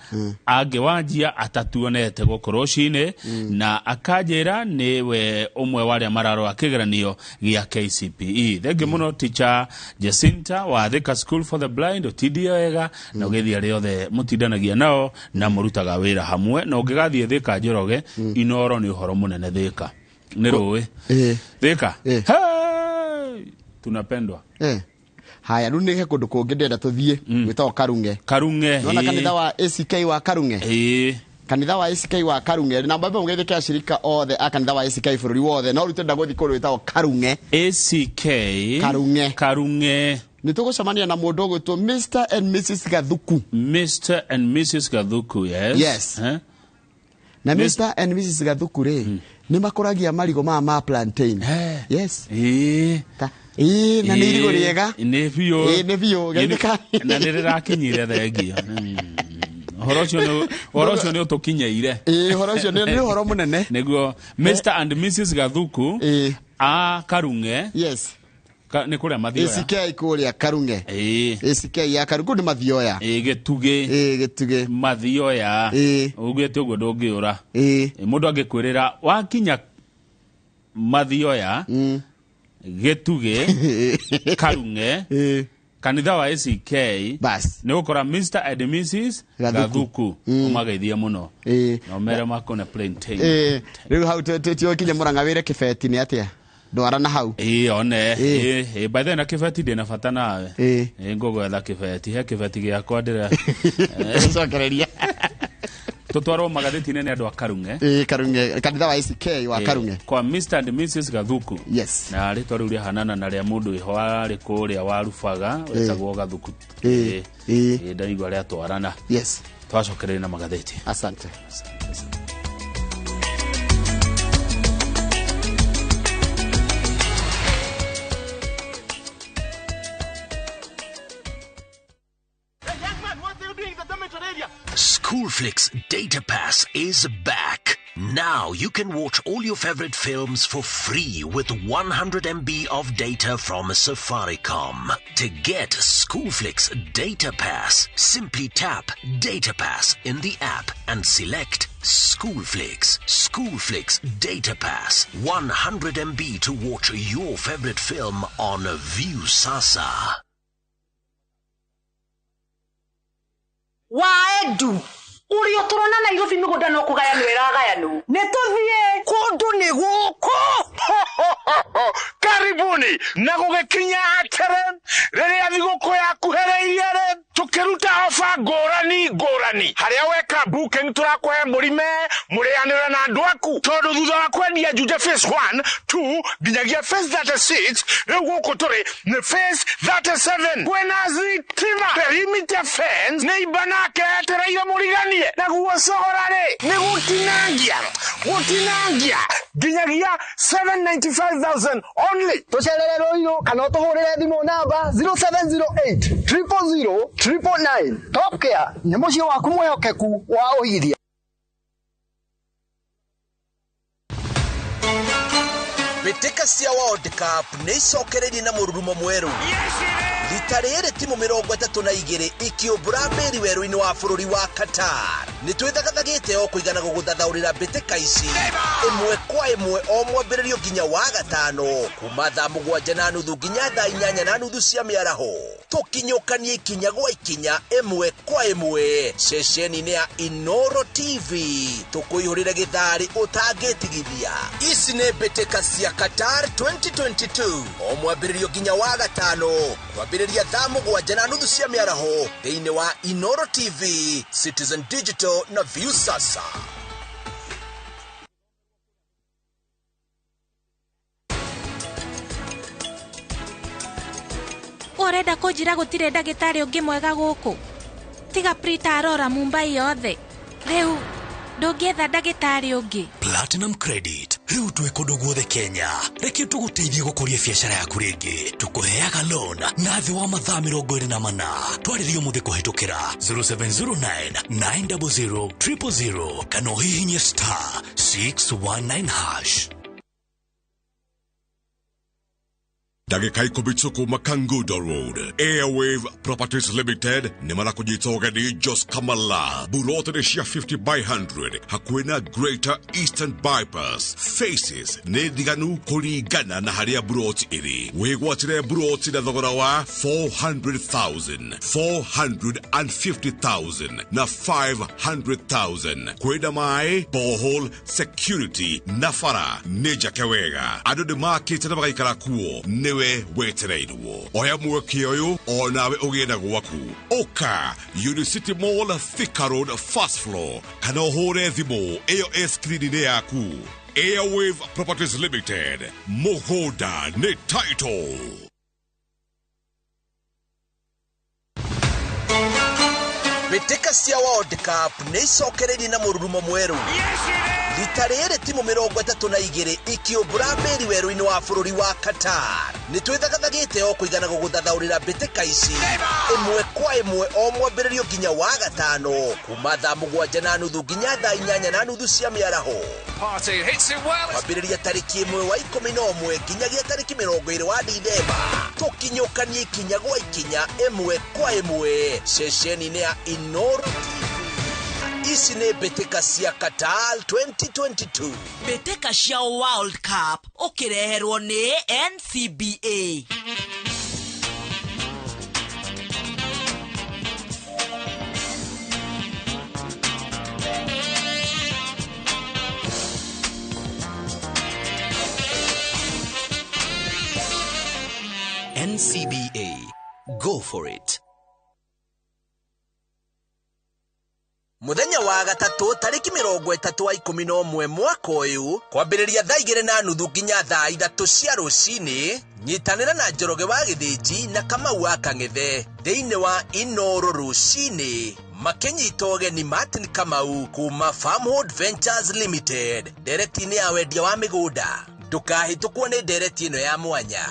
angĩwanjia atatuonete gũkũ rũcinĩ na akanjĩra nĩwe ũmwe wa arĩa mararora kĩgeranio gĩa KCPE. Thengiũ mũno Teacher Jacinta wa Thika School for the Blind, ũtindie wega na ũgeithie arĩa othe mũtindanagia nao na mũrutaga wĩra hamwe na ũngĩgathiĩ Thika Njoroge Inoro nĩ ũhoro mũnene Thika nĩ rũĩ Thika. Hey! Tunapendwa. Haya rĩu nĩ he kũndũ kũngĩ ndĩrenda tũthiĩ gwĩtagwo Karung'e. Karung'e. Nĩwona kanitha wa ACK wa Karung'e. Kanitha wa ACK wa Karung'e na mbambe mũgeithĩke ashirika othe a kanitha wa ACK bũrũri wothe no rĩu tũrenda gũthiĩ kũndũ gwĩtagwo Karung'e. ACK Karung'e. Karung'e. Nĩ tũgũcemania na mũndũ ũgwĩtwo Mr and Mrs Gathuku. Mr and Mrs Gathuku, yes. Yes. Na Mr and Mrs Gathuku rĩ nĩ makũragia marigũ maya ma plantain. Yes. Na nĩ irigũ rĩega. Nĩ biũ. Nĩ biũ. Na nĩ rĩrakinyire thengio. Ũhoro ũcio nĩ ũtũkinyeire. Ũhoro ũcio nĩ ũhoro mũnene. Nĩguo Mr and Mrs Gathuku a Karung'e. Yes. Nĩ kũrĩa Mathioya. ACK kũrĩa Karung'e. ACK ya Karung'e kũu nĩ Mathioya. Gĩtugĩ. Gĩtugĩ. Mathioya. Ugĩte ũguo ndũngĩũra. Mũndũ angĩkwĩrĩra wakinya Mathioya Gĩtugĩ Karung'e kanitha wa ACK nĩ gũkora Mr and Mrs Gathuku ũmageithie mũno na ũmere makone plantain. Rĩu hau tũkinya Mũrang'a wĩre kĩbeti nĩ atĩa? Ndwara na hau. One. By the way na kĩbeti ndĩna bata nawe. Ngũgwetha kĩbeti, he kĩbeti gĩakwa ndĩra. Cokereria. Tũtwarwo magathĩti-inĩ nĩ andũ a Karung'e. Ĩĩ, Karung'e, kanitha wa ACK wa Karung'e. Kwa Mr and Mrs Gathuku. Yes. Na rĩtwa rĩu rĩahanana na rĩa mũndũ wĩho warĩ kũrĩa wa Rubaga wetagwo Gathuku. Ĩĩ. Ĩĩ, ndaigua rĩatwarana. Yes. Twacokereria na magathĩti. Asante. Schoolflix Data Pass is back. Now you can watch all your favorite films for free with 100 MB of data from Safaricom. To get Schoolflix Data Pass, simply tap Data Pass in the app and select Schoolflix. Schoolflix Data Pass. 100 MB to watch your favorite film on Viusasa. Waedu uri uturona Nairobi migunda no kugayanwo iragayanwo ni tuthie kundu ni guku. Karibuni na gugikinya atere riria thiguku yakuhereirie ri tukiruta ofa ngurani ngurani haria weka booking turakuhe murime murianire na andu aku tondu thutha wa kwendia Juja phase 1 2 nginyagia phase 36 riu guku turi ni phase 37 kwina thitima perimeter fence ni ibanake etereire muriganie naguo cogora ri ni gutinangia gutinangia nginyagia 795,000 only. Tucerere Ruiru kana utuhurire thimu namba 0708 000 999. Top Care nĩ mũciĩ waku mwĩhokeku wa ũigithia. Mbĩtĩka cia World Cup nĩ icokereirie na mũrurumo mwerũ. Rita rĩrĩ timu 32 ikĩũmbũra mbĩri werũ-inĩ wa bũrũri wa Qatar. Nĩ twĩthagathagĩte o kũigana gũgũthathaũrĩra mbĩtĩka ici ĩmwe kwa ĩmwe o mwambĩrĩrio nginya wa gatano kuma thaa 7:30 nginya thaa 8:30 cia mĩaraho. Tũkinyũkanie ikinya gwa ikinya ĩmwe kwa ĩmwe ceceni-inĩ ya Inoro TV tũkũihũrĩre gĩtharĩ ũtangĩtigithia. Ici nĩ mbĩtĩka cia Qatar 2022 o mwambĩrĩrio nginya wa gatano kwambĩrĩria thaa 7:30 cia mĩaraho thĩinĩ wa Inoro TV, Citizen Digital na Viusasa. Urenda kũnjĩra gũtirĩ ndagĩtarĩ ũngĩ mwega gũkũ tiga Prita Arora Mumbai yothe rĩu ndũngĩetha ndagĩtarĩ ũngĩ. Platinum Credit rĩu twĩ kũndũ guothe Kenya. Reke tũgũteithie gũkũria biacara yaku rĩngĩ. Tũkũheaga loan na thĩ wa mathaa 24. Twarĩrie ũmũthĩ kũhĩtũkĩra 0709 900 000 kana ũhihinye star 619 hash. Ndagĩka 10 tu kuma Kangudo Road. Airwave Properties Limited nĩ marakũnyita ũgeni Jos Kamala. Buroti nĩ cia 50 by 100 hakuhĩ na Greater Eastern Bypass. Faces nĩ ndiganu kũringana na harĩa buroti ĩrĩ. Wĩgwatĩre buroti na thogora wa 400,000, 450,000 na 500,000. Kwĩna maĩ, borehole, security na bara nĩ njake wega. Andũ nĩ makĩte na magaikara kuo. Nĩwe wetereirwo. Oya mweke ũyũ onawe ũgĩe na gwaku. Ũka Unicity Mall, Thika Road, first floor, kana ũhũre thimũ ĩyo ĩ screen-inĩ yaku. Airwave Properties Limited, mũgũnda nĩ title. Mbĩtĩka cia World Cup nĩ icokereirie na mũrurumo mwerũ. Rita rĩrĩ timu 32 ikĩũmbũra mbĩri werũ-inĩ wa bũrũri wa Qatar. Nĩ twĩthagathagĩte o kũigana gũgũthathaũrĩra mbĩtĩka ici ĩmwe kwa ĩmwe o mwambĩrĩrio nginya wa gatano kuma thaa 7:30 nginya thaa 8:30 cia mĩaraho. Kwambĩrĩria tarĩki 1 wa 11 nginyagia tarĩki 20 wa Dithemba. Tũkinyũkanie ikinya gwa ikinya ĩmwe kwa ĩmwe ceceni-inĩ ya Inoro TV. Ici nĩ mbĩtĩka cia Qatar 2022. Mbĩtĩka cia World Cup ũkĩreherwo nĩ NCBA. NCBA. Go for it. Muthenya wa gatatũ tarĩki 31 mwaka ũyũ kwambĩrĩria thaa 2:30 nginya thaa 3 cia rũcinĩ nyitanĩra na Njoroge wa Gĩthĩnji na Kamau wa Kang'ethe thĩinĩ wa Inoro rũcinĩ makĩnyita ũgeni Martin Kamau kuma Farmhold Ventures Limited ndereti-inĩ ya wendia wa mĩgũnda. Ndũkahĩtũkwo nĩ ndereti ĩno ya mwanya.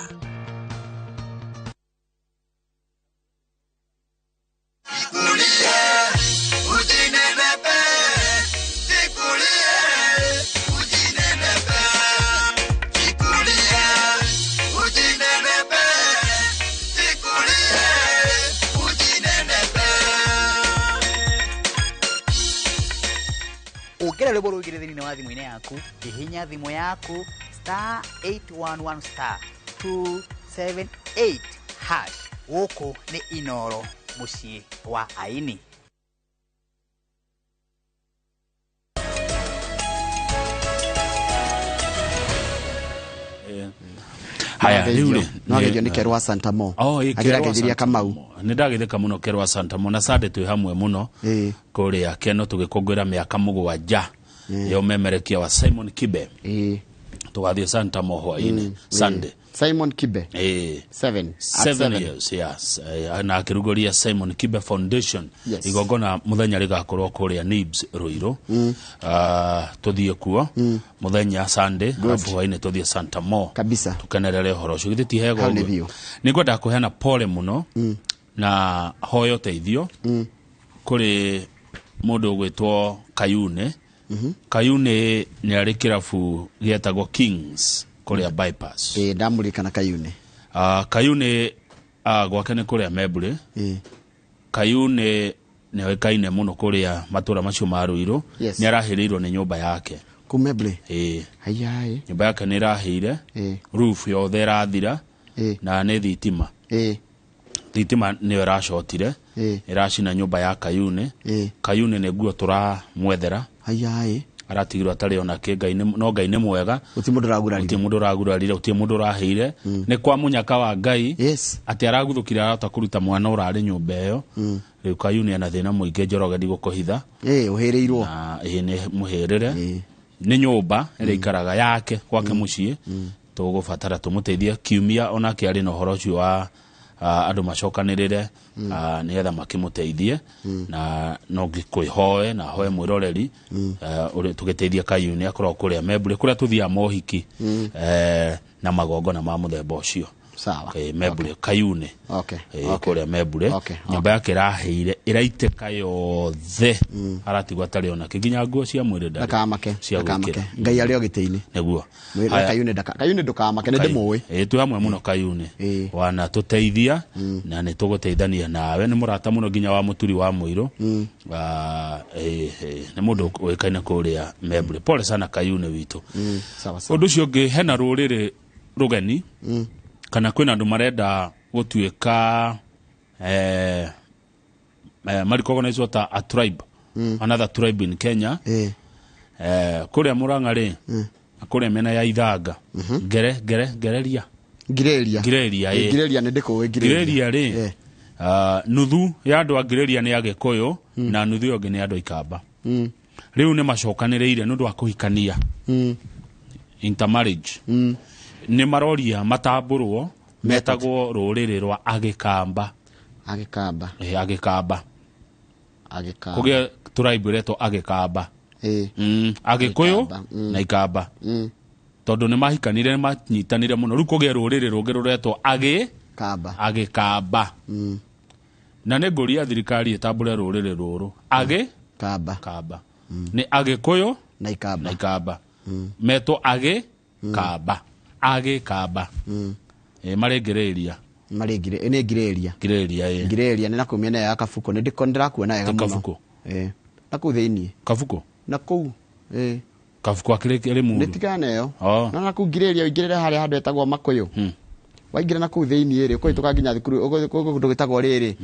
Ũngĩra rwĩmbo rũingĩre thĩinĩ wa thimũ-inĩ yaku, hihinya thimũ yaku star 811 star 278 hash. Gũkũ nĩ Inoro, mũciĩ wa aini. Haya, rĩu rĩ no ageithio nĩ Kerwa Santa Mo. Oh, ĩ, Kerwa Akĩrageithiria Santa Kamau. Mo. Nĩ ndagĩtheka mũno Kerwa Santa Mo na Sunday twĩ hamwe mũno kũrĩa Keno tũgĩkũngũĩra mĩaka 7 ya ũmemerekia wa Simon Kibe. Tũgathiĩ Santa Mo hwaĩ-inĩ Sunday. Simon Kibe. Seven. At 7 seven. years, yes. Na akĩrugũria Simon Kibe Foundation. Yes. Igongona mũthenya rĩgakorwo kũrĩa Nibs Ruiru. Tũthiĩ kuo mũthenya Sunday, alafu hwaĩ-inĩ tũthiĩ Santa Mo kabisa, tũkenerere ũhoro ũcio. Githĩ ti hega Hau nĩ ũguo? biũ. Nĩ ngwenda kũheana pole mũno na hoyo ũteithio kũrĩ mũndũ ũgwĩtwo Kayune. Kayune nĩ arĩ kĩrabu gĩetagwo Kings kũrĩa Bypass. Ĩĩ, ndamũririkana Kayune. Kayune gwake nĩ kũrĩa Membure. Kayune nĩ oĩkaine mũno kũrĩa matũra macio ma Ruiru. Yes. Nĩ arahĩrĩirwo nĩ nyũmba yake. Kũ Membley? Ĩĩ. Haiyaĩ. Nyũmba yake nĩ ĩrahĩire. Roof yothe ĩrathira. Na nĩ thitima. Thitima nĩyo ĩracotire. Ĩracina nyũmba ya Kayune. Kayune nĩ nguo tũramwethera. Haiyaĩ. Aratigirwo atarĩ ona kĩ, Ngai nĩ- no Ngai nĩ mwega. Gũtirĩ mũndũ ũragurarire. Gũtirĩ mũndũ ũragurarire, gũtirĩ mũndũ ũrahĩire. Nĩ kwa mũnyaka wa Ngai. Yes. Atĩ araguthũkire arahota kũruta mwana ũrarĩ nyũmba ĩyo. Rĩu Kayune ena thĩna mũingĩ, Njoroge ndigũkũhitha. Ĩĩ, ũhĩrĩirwo. Na ĩĩ nĩ mũhĩrĩre. Nĩ nyũmba ĩrĩa ikaraga yake gwake mũciĩ. Tũgũbatara tũmũteithie kiumia onake arĩ na ũhoro ũcio wa andũ macokanĩrĩre nĩgetha makĩmũteithie na no ngĩkwĩhoe na hoe mwĩroreri ũrĩa tũgĩteithia Kayune akoragwo kũrĩa Membure kũrĩa tũthiaga mohiki na magongona ma mũthemba ũcio. Sawa. Membure Kayune. Okay. Kũrĩa Membure nyũmba yake ĩrahĩire ĩraitĩka yothe, aratigwo atarĩ ona kĩ, nginya nguo cia mwĩrĩ ndarĩ Ndakamake. cia Ndakamake. gwĩkĩra. Ngai arĩ o gĩtĩ-inĩ. Nĩguo. Mwĩrĩ Haya. Kayune Kayune ndũkamake, nĩ ndĩmũĩ. Ĩĩ, twĩ hamwe mũno Kayune. Wana tũteithia na nĩ tũgũteithania nawe, nĩ mũrata mũno nginya wa mũturi wa mũirũ. Nĩ mũndũ ũĩkaine kũrĩa Membure. Pole sana Kayune witũ. Sawa sawa. Ũndũ ũcio ũngĩ, hena rũrĩrĩ rũgeni kana kwĩna andũ marenda gũtuĩka marikogonizwo ta a tribe, another tribe in Kenya. Kũrĩa Mũrang'a rĩ, na kũrĩa mĩena ya Ithanga, ngere ngere ngereria Ngireria. Ngireria, ĩĩ. Ngireria nĩ ndĩkũĩ Ngireria rĩ, nuthu ya andũ a Ngireria nĩ Agĩkũyũ na nuthu ĩyo ĩngĩ nĩ andũ a Ikamba. Rĩu nĩ macokanĩrĩire nĩ ũndũ wa kũhikania, intermarriage. Nĩ maroria matambũrwo metagwo rũrĩrĩ rwa Agĩkamba. Agĩkamba. Ĩĩ, Agĩkamba. Agĩkamba. Kũgĩa tribe ĩretwo Agĩkamba. Agĩkũyũ na Ikamba. Tondũ nĩ mahikanire, nĩ manyitanire mũno, rĩu kũgĩa rũrĩrĩ rũngĩ rũretwo Agĩ Kamba. Agĩkamba. Na nĩ ngũria thirikari ĩtambũre rũrĩrĩ rũrũ Agĩ Kamba. Kamba. Nĩ Agĩkũyũ na Ikamba. Na Ikamba. Metwo Agĩ Kamba. Agĩkamba. Ĩĩ, marĩ Ngĩrĩria. Marĩ nĩ Ngirĩria. Ngirĩria, ĩĩ. Ngirĩria nĩ nakũu mĩena ya Kabuku, nĩ ndĩko ndĩrakuona wega Ti mũno. Kabuku. Ĩĩ. Nakũu thĩinĩ. Kabuku. Nakũu. Ĩĩ. Kabuku akĩrĩ kĩrĩ mũru. Nĩ tigana ĩyo. Oh. No nakũu Ngirĩria ũingĩrĩre harĩa handũ hetagwo Makũyũ. Waingĩra nakũu thĩinĩ rĩ, ũkũhĩtũka nginya thukuru, kũndũ gwĩtagwo rĩrĩ.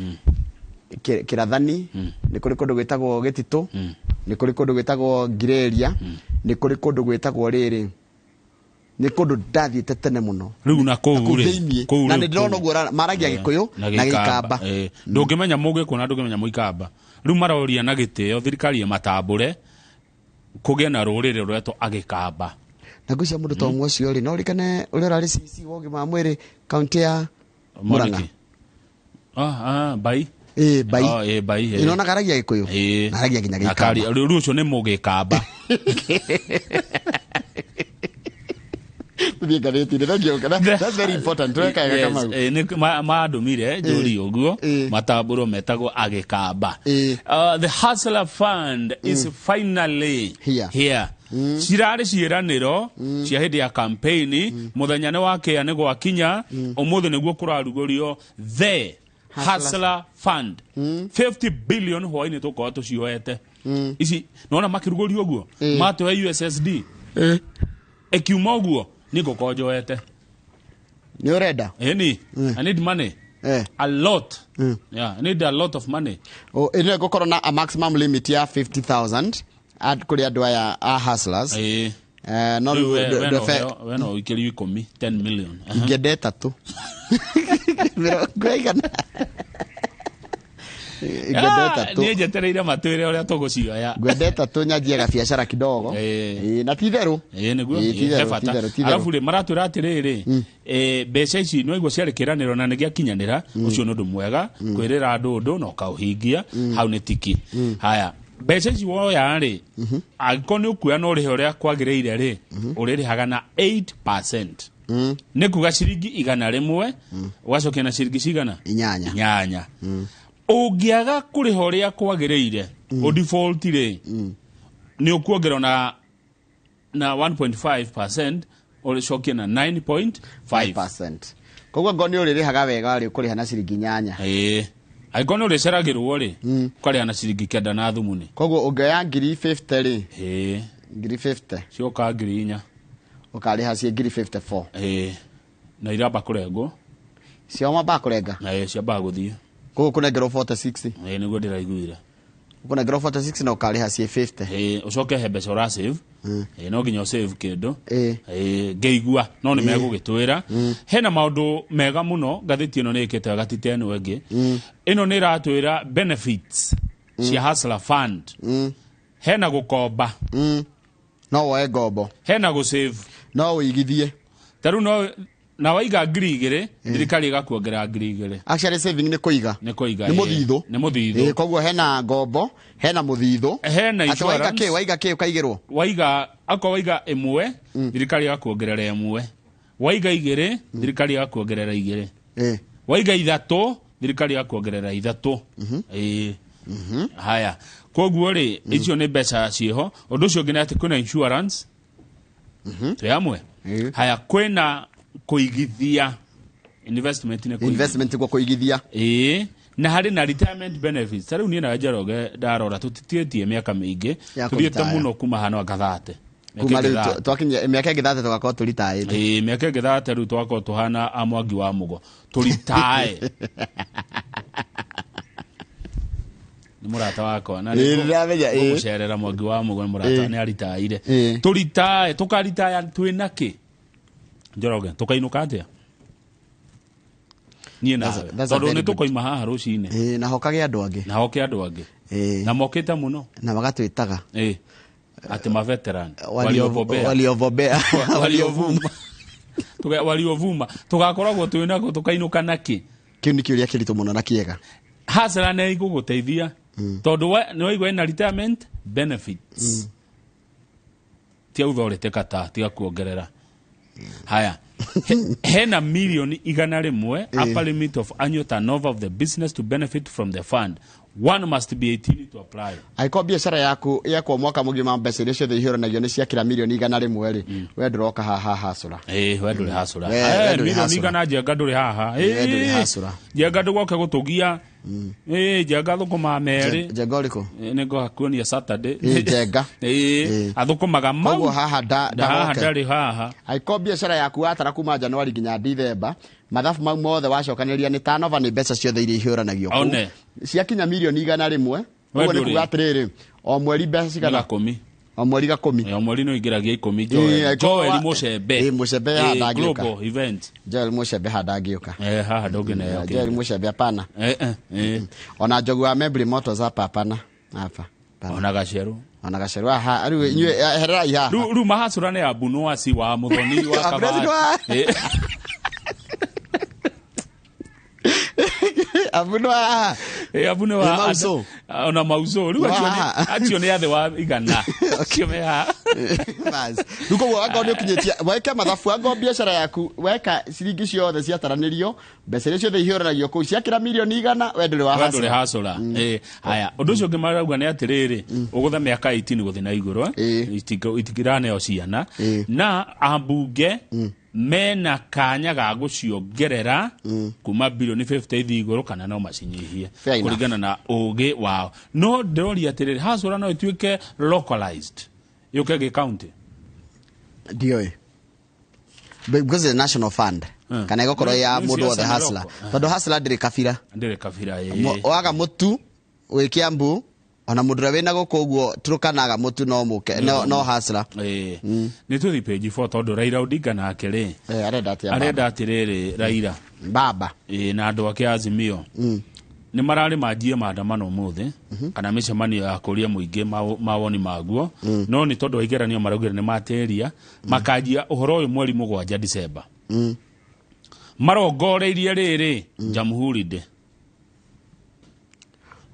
Kĩrathani, nĩ kũrĩ kũndũ gwĩtagwo Gĩtitũ, nĩ kũrĩ kũndũ gwĩtagwo Ngirĩria, nĩ kũrĩ kũndũ gwĩtagwo rĩrĩ. Nĩ kũndũ ndathiĩte tene mũno. Rĩu na kũu rĩ, thĩiniĩ. Kũu Na rĩu nĩ ndĩrona kũu. ũguo maragia Gĩkũyũ na na Gĩkamba. Ndũngĩmenya Mũgĩkũyũ na ndũngĩmenya Mũikamba. Rĩu maroria na gĩtĩo thirikari ĩmatambũre kũgĩe na rũrĩrĩ rũretwo Agĩkamba. Na ngwĩciria mũndũ ta ũmwe ũcio rĩ, no ũririkane ũrĩa ũrarĩ CC wa ũgima wa mwĩrĩ kaũntĩ ya Murang'a. Mwaniki. Bai. Bai. Oh, bai. Ĩnonaga aragia Gĩkũyũ. Na aragia nginya Na Gĩkamba. Rĩu ũcio nĩ Mũgĩkamba. Tuthiĩ ngathĩti-inĩ. Thank you. That's very important. Weka wega, Yes, Kamau. nĩ mandũmire njũri ũguo matambũrwo metagwo Agĩkamba. The Hustler Fund is finally here. Cirarĩ ciĩranĩro cia hĩndĩ ya campaign. Mũthenya nĩ wakĩa nĩ gwakinya. Ũmũthĩ nĩguo kũrarugũrio the Hustler Fund 50 billion. Hwainĩ tũkorwo tũcioete ici. Nona makĩrugũrio ũguo matũhe USSD ĩkiuma ũguo niĩ ngũkorwo njoete. Nĩ ũrenda? Ĩni, I need money. A lot. Yeah, I need a lot of money. O, ĩno ĩgũkorwo na a maximum limit ya 50,000 kũrĩ andũ aya a hustlers. No Rĩu rĩu we no we no ũikĩrio 10, 10 million. Ingĩenda 3 80 ingĩenda 3. Niĩ njetereire matwĩre ũrĩa tũgũcioya. Ngwenda 3 nyanjie gabiacara kidogo. Na ti itherũ. Ĩĩ, nĩguo. Ĩĩ, ti itherũ, He bata. ti itherũ, ti itherũ. Arabu rĩ, maratwĩra atĩrĩrĩ, mbeca ici no igua ciarĩ kĩranĩro na nĩgĩakinyanĩra. Ũcio nĩ ũndũ mwega kwĩrĩra andũ ũndũ na ũkaũhingia. Hau nĩ tiki. Haya, mbeca ici woya rĩ, angĩkorwo nĩ ũkuoya na ũrĩhe ũrĩa kwagĩrĩire rĩ, ũrĩrĩhaga na 8%. Nĩ kuga ciringi 100 ũgacokia na ciringi cigana? 8. 8. Ũngĩaga kũrĩha ũrĩa kwagĩrĩire, ũdefault rĩ, nĩ ũkuongererwo na 1.5%, ũcokie na 9.5%. Koguo ngo nĩ ũrĩrĩhaga wega rĩ, ũkũrĩha na ciringi 8. Ĩĩ, angĩkorwo nĩ ũrĩceragĩrwo rĩ, ũkarĩha na ciringi 9 na thumuni. Koguo ũngĩoya ngiri 50 rĩ, ngiri 50 cioka ngiri 4. Ũkarĩha ciĩ ngiri 54. Ĩĩ, na iramba kũrengwo. Cio mambaga kũrenga? Ĩĩ, ciambaga gũthiĩ. Koguo kũnengerwo 46. Ĩĩ, nĩguo ndĩraiguire. Ũkũnengerwo 46 na ũkarĩha ciĩ 50. Ĩĩ, ũcoke he mbeca ũra save. Ĩĩ, no nginya ũsave kĩndũ. Ĩĩ, ngĩigua no nĩ megũgĩtwĩra hena maũndũ mega mũno. Ngathĩti ĩno nĩ ĩkĩte wega, ti ta ĩno ĩngĩ. Ĩno nĩ ĩratwĩra benefits cia Hustler Fund. Hena gũkomba. No woe ngombo. Hena gũsave. No ũigithie. Ta rĩu no na waiga 2000, thirikari ĩgakuongerera 2000. Actually saving nĩ kũiga. Nĩ kũiga. Nĩ mũthithũ. Nĩ mũthithũ. Ĩĩ, koguo hena ngombo, hena mũthithũ. Hena Atĩ waiga insurance. kĩ, waiga kĩ ũkaigĩrwo? Waiga, akorwo waiga 1, thirikari ĩgakuongerera 1. Waiga 2, thirikari ĩgakuongerera 2. Waiga 3, thirikari ĩgakuongerera 3. Ĩĩ, haya, koguo rĩ, icio nĩ mbeca ciĩho. Ũndũ ũcio ũngĩ nĩ atĩ kwĩna insurance. Twĩ hamwe? Haya, kwĩna kũigithia, investment nĩ kũigithia. Investment kwa kũigithia. Ĩĩ, na harĩ na retirement benefits. Ta rĩu niĩ nawe Njoroge, ndarora tũtitĩtie mĩaka mĩingĩ Ya tũthiĩte kũritaya. mũno kuma hano anga 30. Kuma rĩu twakinyia mĩaka ĩngĩ 30 tũgakorwo tũritaĩte. Ĩĩ, mĩaka ĩngĩ 30 rĩu twakorwo tũhana a Mwangi wa Mũgo tũritae. Nĩ mũrata wakwa na Ĩĩ, nĩndĩramenya, ĩĩ. ngũmũcerera. Mwangi wa Mũgo nĩ mũrata. Ĩĩ. Nĩ aritaire. Ĩĩ. Tũritae, tũkaritaya twĩna kĩ, Njoroge? Tũkainũka atĩa niĩ nawe? That's a Tondũ very nĩ good- tũkoima haha rũcinĩ. Ĩĩ, na hokage andũ angĩ. Na hoke andũ angĩ. Na mokĩte mũno. Na magatwĩtaga Ĩĩ, atĩ ma veteran waliobobea, waliobobea, waliovuma. Waliovuma. Tũgakoragwo twĩ nako, tũkainũka nakĩ? Kĩu nĩ kĩũria kĩritũ mũno na kĩega. Hasara nĩ igũgũteithia tondũ nĩ waigua ĩna retirement benefits. Tia authority kata tiga kuongerera. Haya, hena milioni 100 upper limit of annual turnover of the business to benefit from the fund. One must be 18 to apply. Angĩkorwo biacara yaku yakwo mwaka mũgima mbeca iria ciothe ihũranagio nĩ ciakĩra milioni 100 rĩ, we ndũroka haha hacũra. Ĩĩ, we ndũrĩ hacũra. We ndũrĩ Milioni hacũra. 100, Njenga, ndũrĩ haha. We ndũrĩ Ĩĩ, hacũra. Njenga ndũgoke gũtũgia. Ĩĩ, Njenga thũkũmaga merĩ. Njenga ũrĩkũ? Nĩ ngũhakuonia Saturday. Ĩĩ, Njenga. Ĩĩ, athũkũmaga mau. Koguo haha Haha ndagoke. ndarĩ haha. Angĩkorwo biacara yaku watara kuma Januari nginya Dithemba, mathabu mau mothe wacokanĩrĩria nĩ turnover, nĩ mbeca ciothe iria ihũranagio kũu One. ciakinya milioni 100, We ũguo nĩ ndũrĩ. kuga atĩrĩrĩ, o mweri mbeca cigana? Gakũmi. O mweri gakũmi. O mweri nĩ ũingĩragia ikũmi. Ĩĩ, Joel angĩkorwo Joel Mũcembe. Ĩĩ, Mũcembe haha ndangĩũka. Global event. Joel Mũcembe haha ndangĩũka. Haha ndũngĩneo. Joel Mũcembe hapana. Ona Njogu wa Membri Motors hapa hapana. Hapa. Ona Gacerũ. Ona Gacerũ haha. Rĩu inyuĩ hererai haha. Rĩu mahacũra nĩ Abunuasi wa Mũthoni wa Abunuasi Kabati. Abuno haha. Abuno wa Mauzo. Ona Mauzo. Rĩu acio nĩ athĩ wa igana. Acio me haha. Bas. Rĩu koguo angorwo nĩ ũkinyĩtie weka mathabu, angorwo biacara yaku weka ciringi ciothe ciataranĩrio, mbeca iria ciothe ihũranagio kũu ciakĩra mirioni 100, we ndũrĩ wa We ndũrĩ hasara. hasara. Haya, ũndũ ũcio ũngĩ marauga nĩ atĩrĩrĩ, ũgũtha mĩaka 18 gũthiĩ na igũrũ, itikiraneo ciana na ambunge mena kanya ga gũciongerera kuma bilioni 50 ithi igũrũ kana no macinyihie Fair enough. kũringana na ũgĩ wao. No ndĩroria atĩrĩrĩ, hasara no ĩtuĩke localized yũke gĩ county? Ndiũĩ. Because it's a national fund. Kana ĩgũkorwo ya Nĩ mũndũ wothe ciaca nĩ hustler. local. Tondũ hustler ndĩrĩ kabira. Ndĩrĩ kabira, ĩĩ. Waga mũtu wĩ Kiambu, ona mũndũ ũrĩa wĩna gũkũ ũguo Turkana aga mũtu no mũke, no hustler. Nĩ tũthiĩ page 4 tondũ Raila Odinga nake rĩ, Arenda atĩa baba? Arenda atĩrĩrĩ, Raila baba na andũ ake Azimio nĩ mararĩ manjie maandamano ũmũthĩ kana mĩcemanio ya kũria mũingĩ mawoni maguo, no nĩ tondũ wa igeranio maraugire nĩ matĩria makanjia ũhoro ũyũ mweri 7 December. Marongoreirie rĩrĩ Jamhuri Day.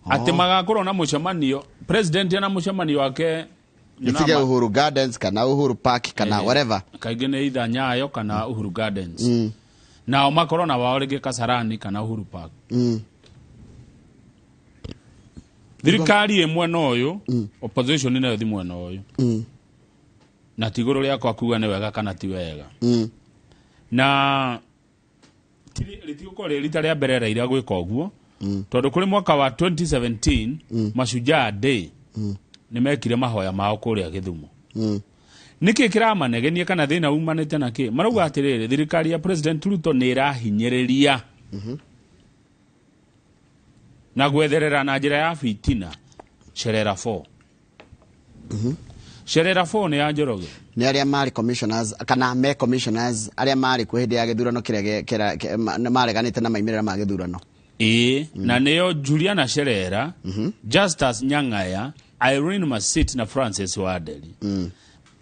Atĩ magakorwo na mũcemanio, president na mũcemanio wake Nĩtige Uhuru Gardens kana Uhuru Park kana whatever. Kaingĩ nĩ either Nyayo kana Uhuru Gardens. Nao makorwo na wao rĩngĩ Kasarani kana Uhuru Park. Thirikari ĩ mwena ũyũ, opposition nayo thi mwena ũyũ. Na ti igũrũ rĩakwa kuga nĩ wega kana ti wega. Na rĩtigũkorwo rĩ rita rĩa mbere Raila gwĩka ũguo, tondũ kũrĩ mwaka wa 2017 Mashujaa Day nĩ mekire mahoya mao kũrĩa Gĩthumo. Nĩkĩ kĩramanegenia kana thĩna umanĩte na kĩ? Marauga atĩrĩrĩ, thirikari ya President Ruto nĩ ĩrahinyĩrĩria na gwetherera na njĩra ya fitina Cherera 4. Cherera 4 nĩ ya Njoroge. Nĩ arĩa marĩ commissioners kana me commissioners arĩa marĩ kuo hĩndĩ ya gĩthurano kĩrĩa mareganĩte na maimĩrĩra ma gĩthurano. Ĩĩ, na nĩo Juliana Cherera, Justus Nyang'aya, Irene Masit na Francis Wanderi.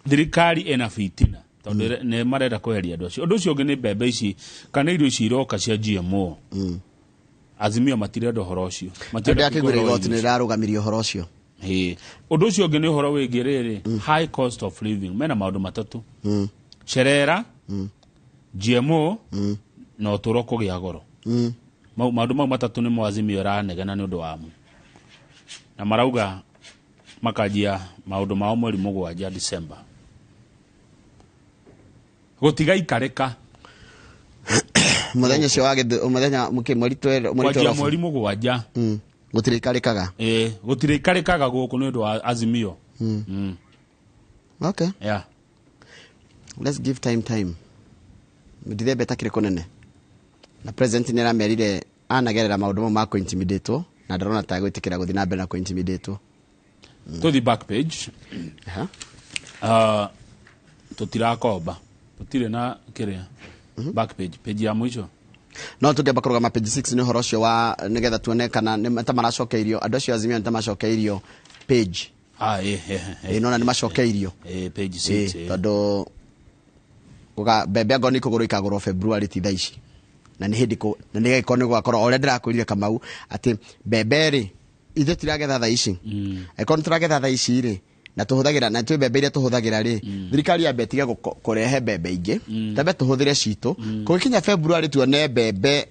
Thirikari ĩna fitina tondũ nĩ marenda kweheria andũ acio. Ũndũ ũcio ũngĩ nĩ mbembe ici kana irio ici iroka cia GMO. Azimio matirenda ũhoro ũcio. Matirenda kĩgũrĩ igoti nĩ rĩrarũgamirie ũhoro ũcio. Ũndũ ũcio ũngĩ nĩ ũhoro wĩgiĩ rĩrĩ, high cost of living. Mena maũndũ matatũ. Cherera, GMO, na ũtũũro kũgĩa goro. Maũndũ mau matatũ nĩmo Azimio ĩranegena nĩ ũndũ wamo. Na marauga makanjia maũndũ mao mweri 7 December. Gũtigaikarĩka. Mũthenya ũcio wa mũthenya mũkĩ mweri 12 Kwanjia mweri 7. Gũtirĩikarĩkaga. Gũtirĩikarĩkaga gũkũ nĩ ũndũ wa Azimio. Okay. Yeah. Let's give time. Ndithembe takĩrĩ kũnene. Na president nĩ aramerire anagerera maũndũ mau ma kũ-intimidatwo na ndarona ta gwĩtĩkĩra gũthiĩ na mbere na kũ-intimidatwo. To the back page. Tũtirakomba. Tũtirĩ na kĩrĩa. Back page, page ya mũico. No tũngĩamba kũrũgama page 6 nĩ ũhoro ũcio wa nĩgetha tuone kana nĩ ta maracokeirio andũ acio Azimio nĩ ta macokeirio page. Nona nĩ macokeirio. Page 6. Tondũ mbembe angorwo nĩ ikũgũrwo ikagũrwo February ti thaa ici. Na nĩ hĩndĩ na nĩ gĩkorwo nĩ gũgakorwo o ũrĩa ndĩrakwĩrire Kamau atĩ mbembe rĩ ithuĩ tiragetha thaa ici. Angĩkorwo nĩ tũragetha thaa ici rĩ na tũhũthagĩra na twĩ mbembe iria tũhũthagĩra rĩ, thirikari yambe ĩtige kũrehe mbembe ingĩ, tambe tũhũthĩre citũ. Kũgĩkinya February tuone mbembe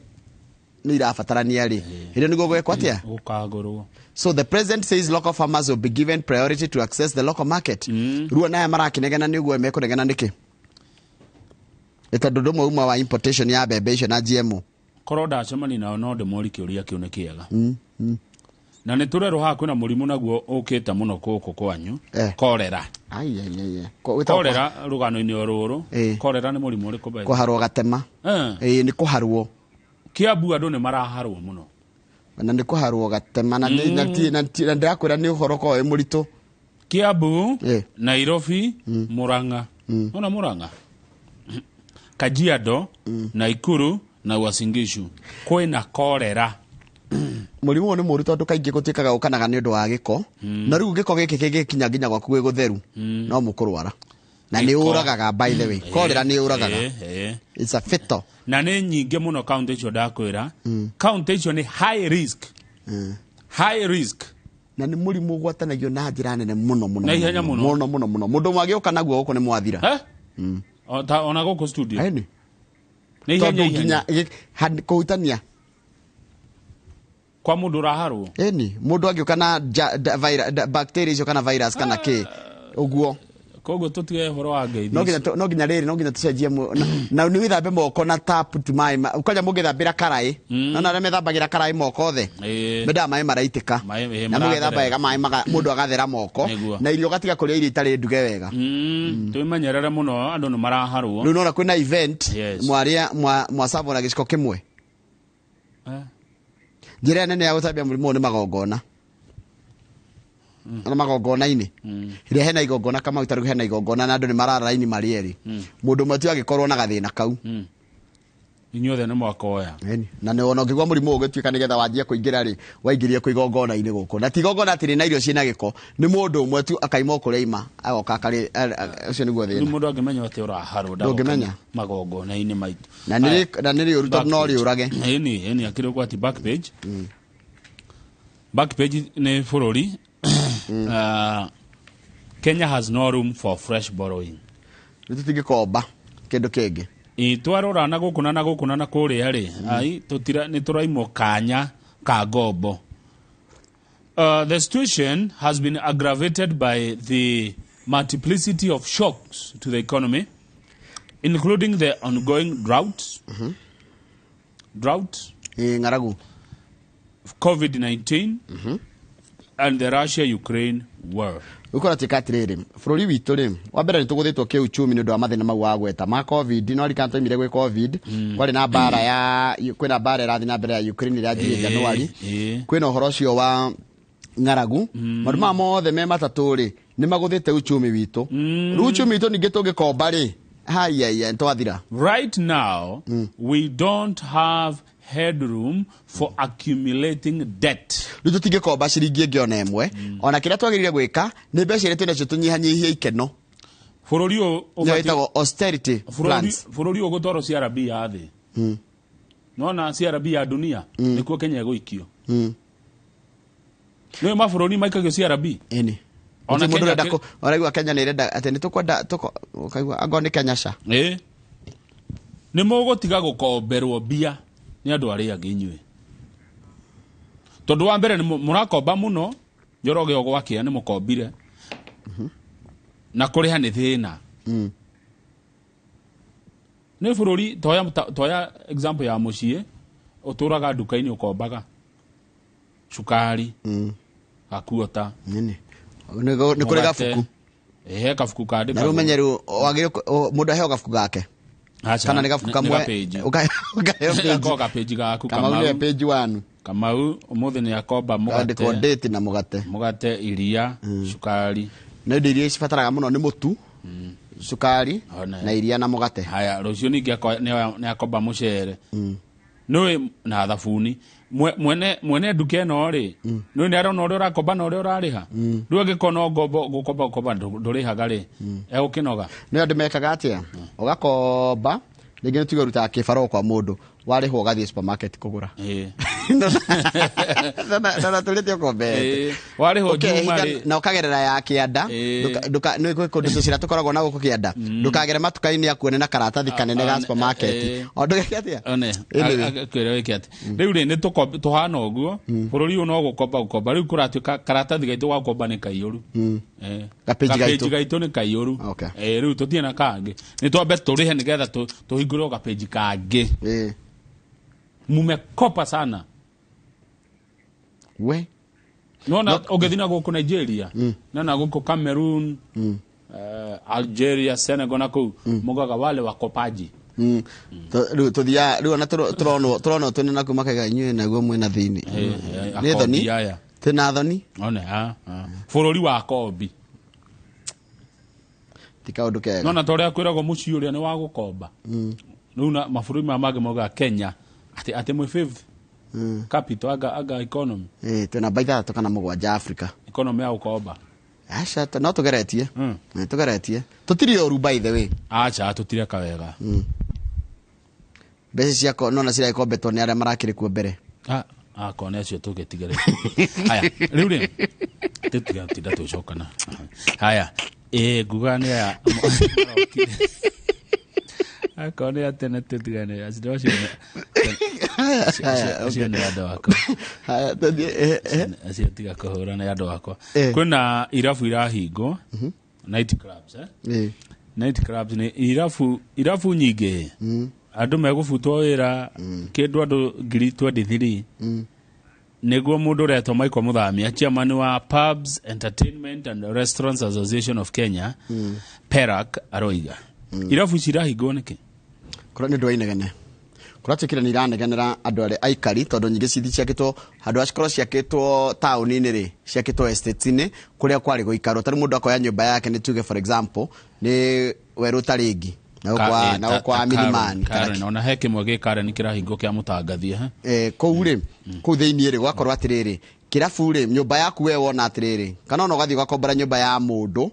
nĩ irabatarania rĩ, hĩndĩ nĩguo gwekwo atĩa? Gũkagũrwo. So the president says local farmers will be given priority to access the local market. Rĩu ona aya marakĩnegena nĩ ũguo mekũnegena nĩkĩ? Nĩ tondũ ũndũ ũmwe uma wa importation ya mbembe icio na GMO. Korwo ndacemania nao no ndĩmorie kĩũria kĩu nĩ kĩega. Na nĩ tũrerwo haha kwĩna mũrimũ naguo ũkĩte mũno gũkũ kwanyu, Cholera. Ai. Cholera rũgano-inĩ o rũrũ. Cholera nĩ mũrimũ ũrĩkũ by the way? Kũharwo gatema. Nĩ kũharwo. Kiambu andũ nĩ maraharwo mũno. Na nĩ kũharwo gatema na ndĩrakwĩra nĩ ũhoro ũkoragwo wĩ mũritũ. Kiambu, Nairobi, Murang'a. Ona Murang'a, Kajiado, Naikuru na Uasin Gishu kwĩna korera. Mũrimũ ũyũ nĩ mũru tondũ kaingĩ gũtuĩkaga ũkanaga nĩ ũndũ wa gĩko, na rĩu gĩko gĩkĩ kĩngĩkinya nginya gwaku gwĩ gũtheru, no mũkũrwara na nĩ ũragaga. By the way, cholera nĩ ũragaga. It's a fatal. Na nĩ nyingĩ mũno kaunti icio ndakwĩra. Kaunti icio nĩ high risk, high risk. Na nĩ mũrimũ ũgwatanagio na njĩra nene mũno mũno. Na ihenya mũno. Mũno mũno mũno. Mũndũ ũmwe agĩũka naguo gũkũ nĩ mwathira. Eh? Ona gũkũ studio. Ĩni. Nĩ ihenya. Tondũ Ihenya. nginya kũhutania kwa mũndũ ũraharwo. Ĩni, mũndũ angĩũka na bacteria icio kana virus kana kĩ ũguo. Koguo tũtige ũhoro wa ngeithi. No nginya rĩrĩ, no nginya tũcenjie na nĩ wĩthambe moko na tap tu maĩ kwanja mũngĩthambĩra karaĩ, nona arĩa methambagĩra karaĩ moko othe mendaga maĩ maraitĩka, na mũgethamba wega maĩ mũndũ agathera moko. Nĩguo. Na irio ũgatiga kũrĩa irio itarĩ nduge wega. Twĩmenyerere mũno, andũ nĩ maraharwo. Rĩu nona kwĩna event, Yes. mwarĩa mwacabwo na gĩciko kĩmwe. Njĩra nene ya gũtambia mũrimũ ũyũ nĩ magongona, na magongona-inĩ rĩrĩa hena igongona, Kamau, ta rĩu hena igongona na andũ nĩ marara raini marĩ erĩ, mũndũ ũmwe tu angĩkorwo na gathĩna kau, inyuothe nĩ mwakoya. Ĩni. Na nĩ ona ũngĩgua mũrimũ ũyũ ũgĩtuĩka nĩgetha wanjie kũingĩra rĩ, waingĩrie kũ igongona-inĩ gũkũ, na ti igongona atĩ rĩna irio ciĩna gĩko, nĩ mũndũ ũmwe tu akaima o kũrĩa aima agoka akarĩ ũcio nĩguo Rĩu thĩna. Mũndũ angĩmenya atĩ ũraharwo Ndũngĩmenya. Magongona-inĩ maitũ. Na nĩ rĩũru tondũ no rĩũrage. Ĩni, akĩrĩ ũgwati. Back page, back page nĩ bũrũri. Kenya has no room for fresh borrowing. Rĩu tũtingĩkomba kĩndũ kĩngĩ. Ĩ, twarora na gũkũ na gũkũ na kũrĩa rĩ, ai tũtira nĩ tũraimwo kanya ka ngombo. The situation has been aggravated by the multiplicity of shocks to the economy, including the ongoing drought, Ng'aragu, COVID-19, and the Russia-Ukraine war. Ũkora tuĩka atĩrĩrĩ, bũrũri witũ rĩ, wa mbere nĩ tũgũthĩtwo kĩuchumi nĩ ũndũ wa mathĩna mau wagweta ma COVID. No rikana twaimire gwĩ COVID, kwarĩ na mbara ya kwĩna mbara ĩrathiĩ na mbere ya Ukraine ĩrĩa yanjirie January, kwĩna ũhoro ũcio wa ng'aragu. Maũndũ maya mothe me matatũ rĩ, nĩ magũthĩte uchumi witũ. Rĩu uchumi witũ ningĩ tũngĩkomba rĩ, haiyaia, nĩ twathira. Right now, we don't have headroom for accumulating debt. Rĩu tũtingĩkomba ciringi ĩngĩ ona ĩmwe. Ona kĩrĩa twagĩrĩire gwĩka nĩ mbeca iria twĩnacio tũnyihanyihie ikeno. Bũrũri ũyũ Nĩyo ĩtagwo austerity plans. Bũrũri ũyũ ũgũtwarwo CRB ya thĩ. Nona CRB ya dunia, nĩkuo Kenya ĩgũikio. Nĩũĩ mabũrũri maikagio CRB? Ĩni. Ona Gũtirĩ mũndũ Kenya ũrenda ũraigua Kenya nĩ ĩrenda atĩ nĩ tũkwenda ũkaigua angorwo nĩ Kenya ca. Ĩ. Nĩ mũgũtiga gũkomberwo mbia nĩ andũ arĩa angĩ inyuĩ. Tondũ wa mbere nĩ mũrakomba mũno, Njoroge o gwakĩa nĩ mũkombire. Na kũrĩha nĩ thĩna. Nĩ bũrũri toya example ya mũciĩ, ũtũraga nduka-inĩ ũkombaga cukari, gakuota. Nini. Nĩ kũrĩ Mũgate. gabuku. Ĩhe kabuku kandĩkagwo. Na rĩu menye rĩu wagĩrĩirwo mũndũ aheo gabuku gake. Aca, Kana nĩ gabuku nĩ kamwe. gapĩnji. Ũkaheo page. Gako gapĩnji gaku. Kamau nĩwe Kamau. page 1. Kamau ũmũthĩ nĩ akomba mũgate. Kandĩkwo date na mũgate. Mũgate, iria, cukari. Na indo iria cibataraga mũno nĩ mũtu, cukari One. na iria na mũgate. Haya, rũciũ ningĩ nĩ akomba mũcere. Nĩũĩ na thabuni. Mwene nduka ĩno rĩ, nĩũĩ nĩ arona ũrĩa ũrakomba na ũrĩa ũrarĩha. Rĩu angĩkorwo no ngombo gũkomba gũkomba ndũrĩhaga rĩ, egũkĩnoga. Nĩ andũ mekaga atĩa? Ũgakomba, rĩngĩ nĩ tuge ũrutaga kĩbarũa kwa mũndũ, warĩhwo ũgathiĩ supermarket kũgũra. Na tũrĩte ũkombete. Warĩhwo Ũkehinga Juma rĩ. Na ũkagerera ya kĩanda. Nĩ gwĩ kũndũ tũcĩra tũkoragwo na gũkũ kĩanda. Ndũkagere matuka-inĩ akuone na karatathi kanene ga supermarket. O ndũgeke atĩa? One, Anyway. akwĩra wĩke atĩ rĩu rĩ nĩ tũhana ũguo, bũrũri ũyũ no gũkomba gũkomba. Rĩu kũratuĩka karatathi gaitũ ga gũkomba nĩ kaiyũru. Gapĩnji gaitũ. Gapĩnji gaitũ nĩ kaiyũru. Rĩu tũtirĩ na kangĩ, nĩ twambe tũrĩhe nĩgetha tũhingũrwo gapĩnji kangĩ. Mumekopa sana. We. Nona ũngĩthiĩ na gũkũ Nigeria, nona gũkũ Cameroon, Algeria, Senegal na kũu mugaga wale wakopaji. Rĩu tũthiaga rĩu ona tũronwo twĩna nakuo makaiga inyuĩ naguo mwĩna thĩinĩ. Nĩ thoni. Akombi aya. Twĩna thoni. One, ah, ah. Bũrũri wa kombi. Ti kaũndũ kega. Nona ta ũrĩa kwĩragwo mũciĩ ũrĩa nĩ wa gũkomba. Rĩu na mabũrũri maya mangĩ maugaga Kenya atĩ mwĩ fifth capital anga economy. Twĩ namba 6 kana 7 Africa. Economy ya gũkomba. Aca, no tũgeretie. Nĩ tũgeretie. Tũtirĩ ũru by the way. Aca, tũtireka wega. Mbeca ciako nona ciragĩkombetwo nĩ arĩa marakĩrĩ kuo mbere. Akona acio tũgĩtigĩrĩra. Haya, rĩu rĩ, tũtigatinda tũgĩcokana. Haya, nguga nĩ aya akorwo nĩ atene tũtigane acio acio acio nĩ andũ akwa. Haya, tũthiĩ. Acio tiga kũhũra nĩ andũ akwa. Kwĩna irabu irahingwo, night clubs, Night clubs nĩ irabu nyingĩ. Andũ megũbutwo wĩra kĩndũ andũ 23,000. Nĩguo mũndũ ũretwo Michael Muthamia, chairman wa Pubs, Entertainment and Restaurants Association of Kenya, PERAC, aroiga. Irabu ici irahingwo nĩkĩ? Kũrĩa nĩ ũndũ wa inegene. Kũratuĩkire nĩ iranegenera andũ arĩa aikari tondũ nyingĩ cithi ciakĩtwo handũ ha cikorwo ciakĩtwo taũni-inĩ rĩ, ciakĩtwo estate-inĩ kũrĩa kwarĩ gũikarwo. Ta rĩu mũndũ akoya nyũmba yake nĩ tuge for example nĩ werũ ta rĩngĩ na kwa Milimani. Karen, ona he kĩmwe gĩ Karen kĩrahingwo kĩa mũtangathi, Kũu rĩ, kũu thĩinĩ rĩ gwakorwo atĩrĩrĩ, kĩrabu rĩ nyũmba yaku we wona atĩrĩrĩ, kana ona ũgathiĩ ũgakombora nyũmba ya mũndũ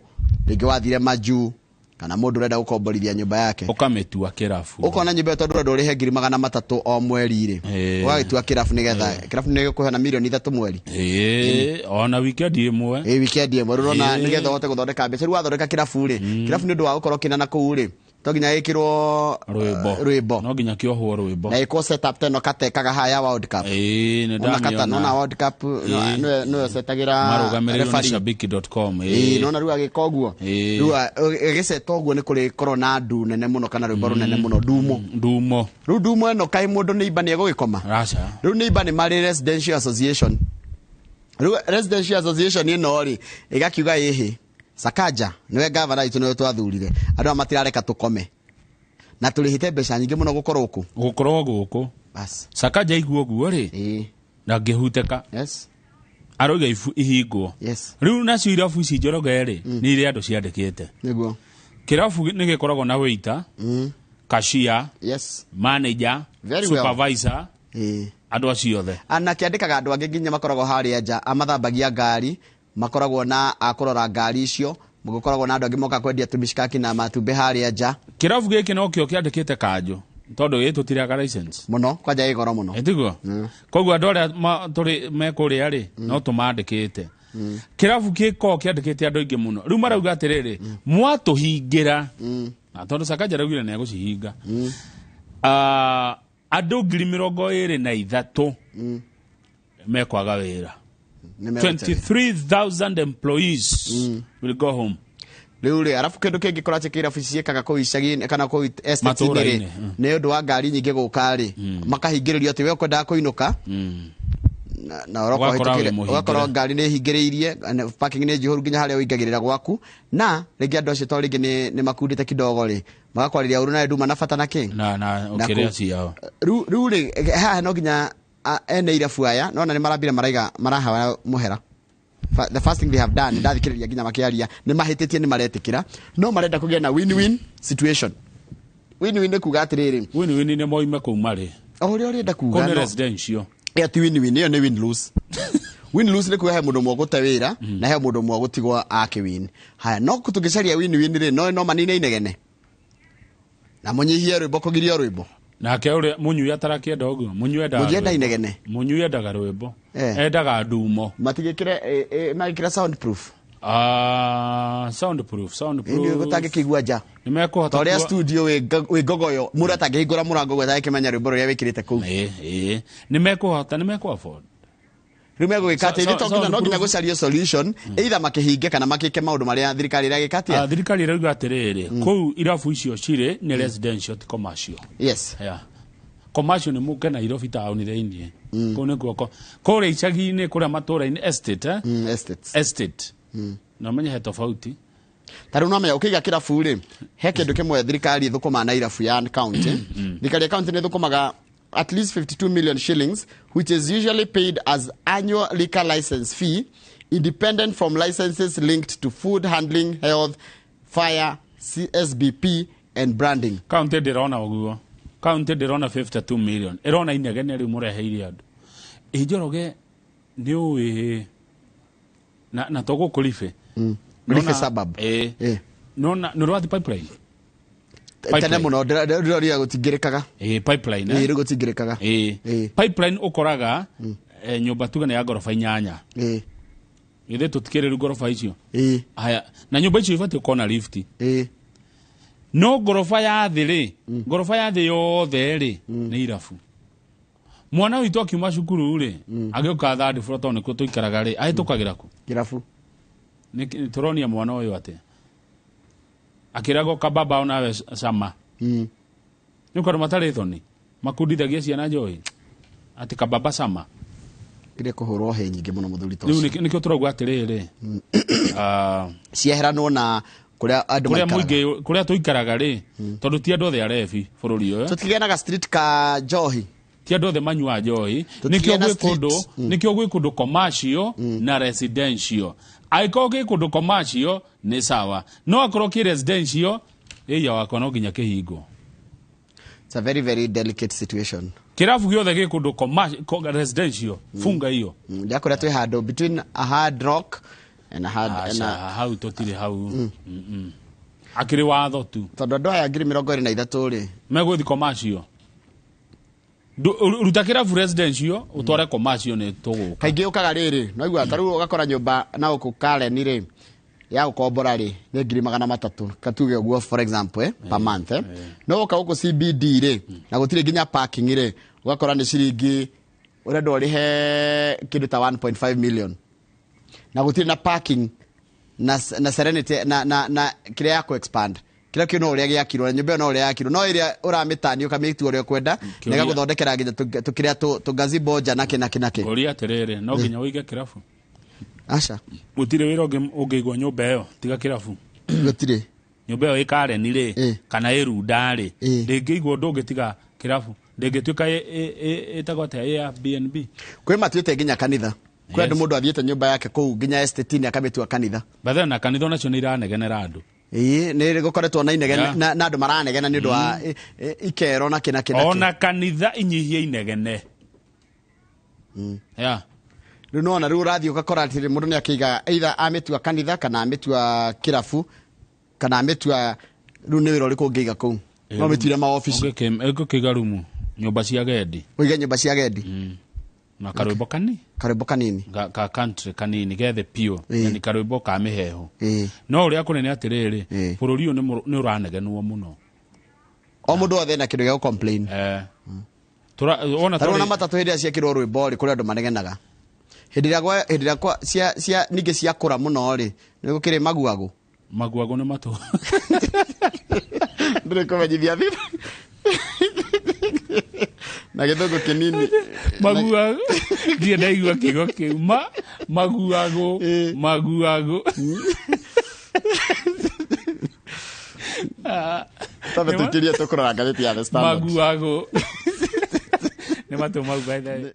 rĩngĩ wathire majuu kana mũndũ ũrenda gũkomborithia nyũmba yake ũkamĩtua kĩrabu, ũkona nyũmba ĩyo tondũ ũrenda ũrĩhe 300,000 o mweri rĩ, ũgagĩtua kĩrabu nĩgetha kĩrabu nĩ gĩkũheana 3 million mweri. Ona weekend ĩmwe. Weekend ĩmwe rĩu ũrona nĩgetha ũhote gũthondeka mbeca. Rĩu wathondeka kĩrabu rĩ, kĩrabu nĩ ũndũ wa gũkorwo kĩna na kũu rĩ, to nginya gĩkĩrwo rwĩmbo, no nginya kĩohwo rwĩmbo na ĩkwo setup ta ĩno katekaga haya World Cup. Nĩ ndamiona. Nona World Cup nĩwe setagĩra marũgamĩrĩirwo nĩ shabiki.com. Nona rĩu agĩka ũguo, rĩu ĩgĩceta ũguo nĩ kũrĩ korwo na ndu nene mũno kana rwĩmbo rũnene mũno, ndumo. Rĩu ndumo ĩno kaĩ mũndũ nĩ imba nĩ egũgĩkoma? Rĩu nĩ imba nĩ marĩ residential association. Rĩu residential association ĩno rĩ ĩgakiuga ĩhĩ Sakaja niwe gavana itũ niwe twathurire andũ aya matirareka tũkome na tũrĩhĩte mbeca nyingĩ mũno gũkorwo gũkũ gũkorwo gũkũ. Bas Sakaja igua ũguo rĩ na ngĩhutĩka. Yes. Aroiga ihingwo. Yes. Rĩu nacio irabu ici Njoroge rĩ nĩ iria andũ ciandĩkĩte. Nĩguo. Kĩrabu nĩ gĩkoragwo na waiter, cashier, yes, manager, very well, supervisor, andũ acio othe. Na kĩandĩkaga andũ angĩ nginya makoragwo harĩa nja amathambagia ngari, makoragwo na akũrora ngari icio, gũkoragwo na andũ angĩ moka kwendia tũmicikaki na matumbĩ harĩa nja. Kĩrabu gĩkĩ nokĩo kĩandĩkĩte kanjũ tondũ gĩtũ tũtiraga license mũno, kwanja ĩ goro mũno. Ĩtiguo? Koguo andũ arĩa tũrĩ mekũrĩa rĩ no tũmandĩkĩte. Kĩrabu gĩkoragwo kĩandĩkĩte andũ aingĩ mũno. Rĩu marauga atĩrĩrĩ, mwatũhingĩra na tondũ Sakaja araugire nĩ egũcihinga, andũ 23,000 mekwaga wĩra. 23,000 employees will go home. Rĩu rĩ arabu kĩndũ kĩngĩ kũratuĩka irabu ici ciĩkaga kũu icagi-inĩ kana kũu estate-inĩ rĩ, nĩ ũndũ wa ngari nyingĩ gũka rĩ, makahingĩrĩrio atĩ we ũkwendaga kũinũka na ũgakorwo ngari nĩ hingĩrĩirie, parking nĩ njihũru nginya harĩa ũingagĩrĩra gwaku, na rĩngĩ andũ acio to rĩngĩ nĩ makundĩte kidogo rĩ, magakwarĩria ũru na nduma na bata na kĩ na ũkĩrĩa ciao. Rĩu rĩ haha no nginya ene irabu aya nona nĩ marambire maraiga marahawa mũhera. The first thing they have done, ndathikĩrĩria nginya makĩaria, nĩ mahĩtĩtie, nĩ maretĩkĩra, no marenda kũgĩa na win-win situation. Win-win nĩ kuga atĩrĩrĩ, win-win nĩ moime kũu marĩ o ũrĩa ũrenda kuga, kũu nĩ residential. Ĩyo ti win-win, ĩyo nĩ win-lose. Win-lose nĩ kuga he mũndũ ũmwe ũgũte wĩra na he mũndũ ũmwe ũgũtigwo akĩwin. Haya, no tũngĩcaria win-win rĩ, no manine inegene na mũnyihie rwĩmbo kũgirio rwĩmbo. Nake ũrĩa mũnyui atarakĩenda ũguo, mũnyui endaga inegene, mũnyui endaga rwĩmbo, endaga ndumo. Matigĩkĩre magĩkĩra soundproof. Soundproof. Nĩ gũtangĩkĩigua nja. Nĩ mekũhota ta ũrĩa studio wĩ ngogoyo, mũndũ atangĩhingũra mũrango ũguo atangĩkĩmenya rwĩmbo rũrĩa wĩkĩrĩte kũu. Nĩ mekũhota, nĩ mekũ afford. Rĩu megũgĩka atĩ no nginya gũcario solution, either makĩhinge kana makĩke maũndũ marĩa thirikari ĩragĩka atĩa. Thirikari ĩrauga atĩrĩrĩ, kũu irabu icio cirĩ nĩ residential ti commercial. Yes. Yeah. Commercial nĩ mũke Nairobi taũni thĩinĩ. Kũu nĩkuo kũrĩa icagi-inĩ, kũrĩa matũũra-inĩ estate, estate. Na ũmenye he tofauti. Ta rĩu no menya ũkĩiga kĩrabu rĩ, he kĩndũ kĩmwe thirikari ĩthũkũmaga na irabu ya county. Thirikari ya county nĩ ĩthũkũmaga at least 52 million shillings, which is usually paid as annual liquor license fee, independent from licenses linked to food handling, health, fire, CSBP and branding. Kaunti ndĩrona ũguo, kaunti ndĩrona 52 million, ĩrona inegene rĩu mũreheire andũ. Ĩ Njoroge, nĩ ũĩ na to gũkũ Libe. Libe suburb. Ĩ nona nĩ ũrathi pipeline. Tene mũno ndĩroria gũtingĩrĩkaga. Ĩ pipeline, eh? Ĩ, rĩu gũtingĩrĩkaga. Ĩ pipeline ũkoraga nyũmba tuge nĩ ya ngoroba 8. Ĩ. Githĩ tũtikĩrĩ rĩu ngoroba icio? Ĩ. Haya, na nyũmba icio ibatiĩ gũkorwo na lift. Ĩ. No ngoroba ya thĩ rĩ, ngoroba ya thĩ yothe rĩ, nĩ irabu. Mwana witũ akiuma cukuru rĩ, agĩũka third floor tondũ nĩkuo tũikaraga rĩ, ahĩtũkagĩra kũ? Kĩrabu. Nĩ tũronia mwana ũyũ atĩa? Akĩragwo kababa onawe cama. Nĩ ũkandũ matarĩ thoni, makundithagia ciana njohi. Atĩ kababa cama. Kĩrĩa kũhũrwo hĩ nyingĩ mũno mũthuri ta Rĩu ũcio. nĩkĩo tũrauga atĩrĩrĩ. Cieheranwo na kũrĩa andũ kũrĩa maikaraga. Mũingĩ kũrĩa tũikaraga rĩ, tondũ ti andũ othe arebi bũrũri ũyũ. Tũtigĩanaga street ka njohi. Ti andũ othe manyuaga njohi. Tũtigĩana Nĩkĩo gwĩ street. kũndũ, nĩkĩo gwĩ kũndũ commercial na residential. Angĩkorwo kĩ kũndũ commercial nĩ sawa, no akorwo kĩ residential, ĩya wakwa no nginya kĩhingwo. It's a very very delicate situation. Kĩrabu gĩothe gĩ kũndũ residential, funga hiyo. Ndĩrakũrĩa twĩ handũ between a hard rock and a hard and Aca, a hau tũtirĩ hau. Akĩrĩ watho tu. Tondũ andũ aya 23,000 rĩ, megũthiĩ commercial. Ruta kĩrabu residential ũtware commercial nĩ tũgũka. Kaingĩ ũkaga rĩrĩ, no igua ta rĩu ũgakora nyũmba na gũkũ Karen rĩ, ya gũkombora rĩ, nĩ 300,000, katuge ũguo for example, per month. No ũka gũkũ CBD rĩ, na gũtirĩ nginya parking rĩ, ũgakora nĩ ciringi ũrenda ũrĩhe kĩndũ ta 1.5 million. Na gũtirĩ na parking na serenity na kĩrĩa ya ku-expand. Kĩrĩa kĩu no ũrĩa gĩakirwo, na nyũmba ĩyo no ũrĩa yakirwo, no ĩrĩa ũramĩtania ũkamĩtua ũrĩa ũkwenda, Kĩũria. na ĩgagũthondekera nginya tũkĩrĩa tũgazebo nja na kĩ na kĩ na kĩ. Ũria atĩrĩrĩ, no nginya ũige kĩrabu? Aca. Gũtirĩ wĩra ũngĩigwo nyũmba ĩyo tiga kĩrabu. Gũtirĩ. Nyũmba ĩyo ĩ Karen rĩ, kana ĩ Runda rĩ, ndĩngĩigwo ũndũ ũngĩ tiga kĩrabu. Ndĩngĩtuĩka ĩtagwo atĩa, ĩ ya BNB. Kwĩ matuĩte nginya kanitha. Kwĩ andũ mũndũ athiĩte nyũmba yake kũu nginya estate-inĩ akamĩtua kanitha. Bathe na kanitha onacio nĩ iranegenera andũ. Ĩĩ, nĩ gũkoretwo na inegene, Yeah. na andũ maranegena nĩ ũndũ wa ikero na kĩ na kĩ na kĩ. Ona kanitha inyihie inegene. Yeah. Rĩu nĩwona, rĩu ũrathiĩ ũgakora atĩ mũndũ nĩ akĩiga either amĩtua kanitha kana amĩtua kĩrabu kana amĩtua, rĩu nĩ wĩra ũrĩkũ ũngĩiga kũu? No ũmĩtuire maobici. Ũngĩkĩiga rumu, nyũmba cia gendi. Ũige nyũmba cia gendi. Na karwĩmbo kanini. Karwĩmbo kanini. Ka country kanini gethe piũ. Yani karwĩmbo ka mĩheho. No ũrĩa kũnene atĩrĩrĩ, bũrũri ũyũ nĩ ũranegenwo mũno. O mũndũ othe ena kĩndũ gĩa gũ-complain. Wona Ta rĩu ona tũrĩ- matatũ hĩndĩ ĩrĩa ciekĩrwo rwĩmbo rĩ, kũrĩ andũ manegenaga. Hĩndĩ ĩrĩa hĩndĩ ĩrĩa kwa, cia, cia, ningĩ ciakũra mũno rĩ, nĩ gũkĩrĩ maguagũ. Maguagũ nĩ matũ. Ndĩrĩ kũmenyithia thĩ. Na gĩthũngũ kĩnini. Maguagũ. Ndirĩ ndaigua kiugo kĩu. Maguagũ. Maguagũ. Tambe tũikĩrie tũkũrora ngathĩti ya The Standard. Maguagũ. Nĩ matũ mau, by the way.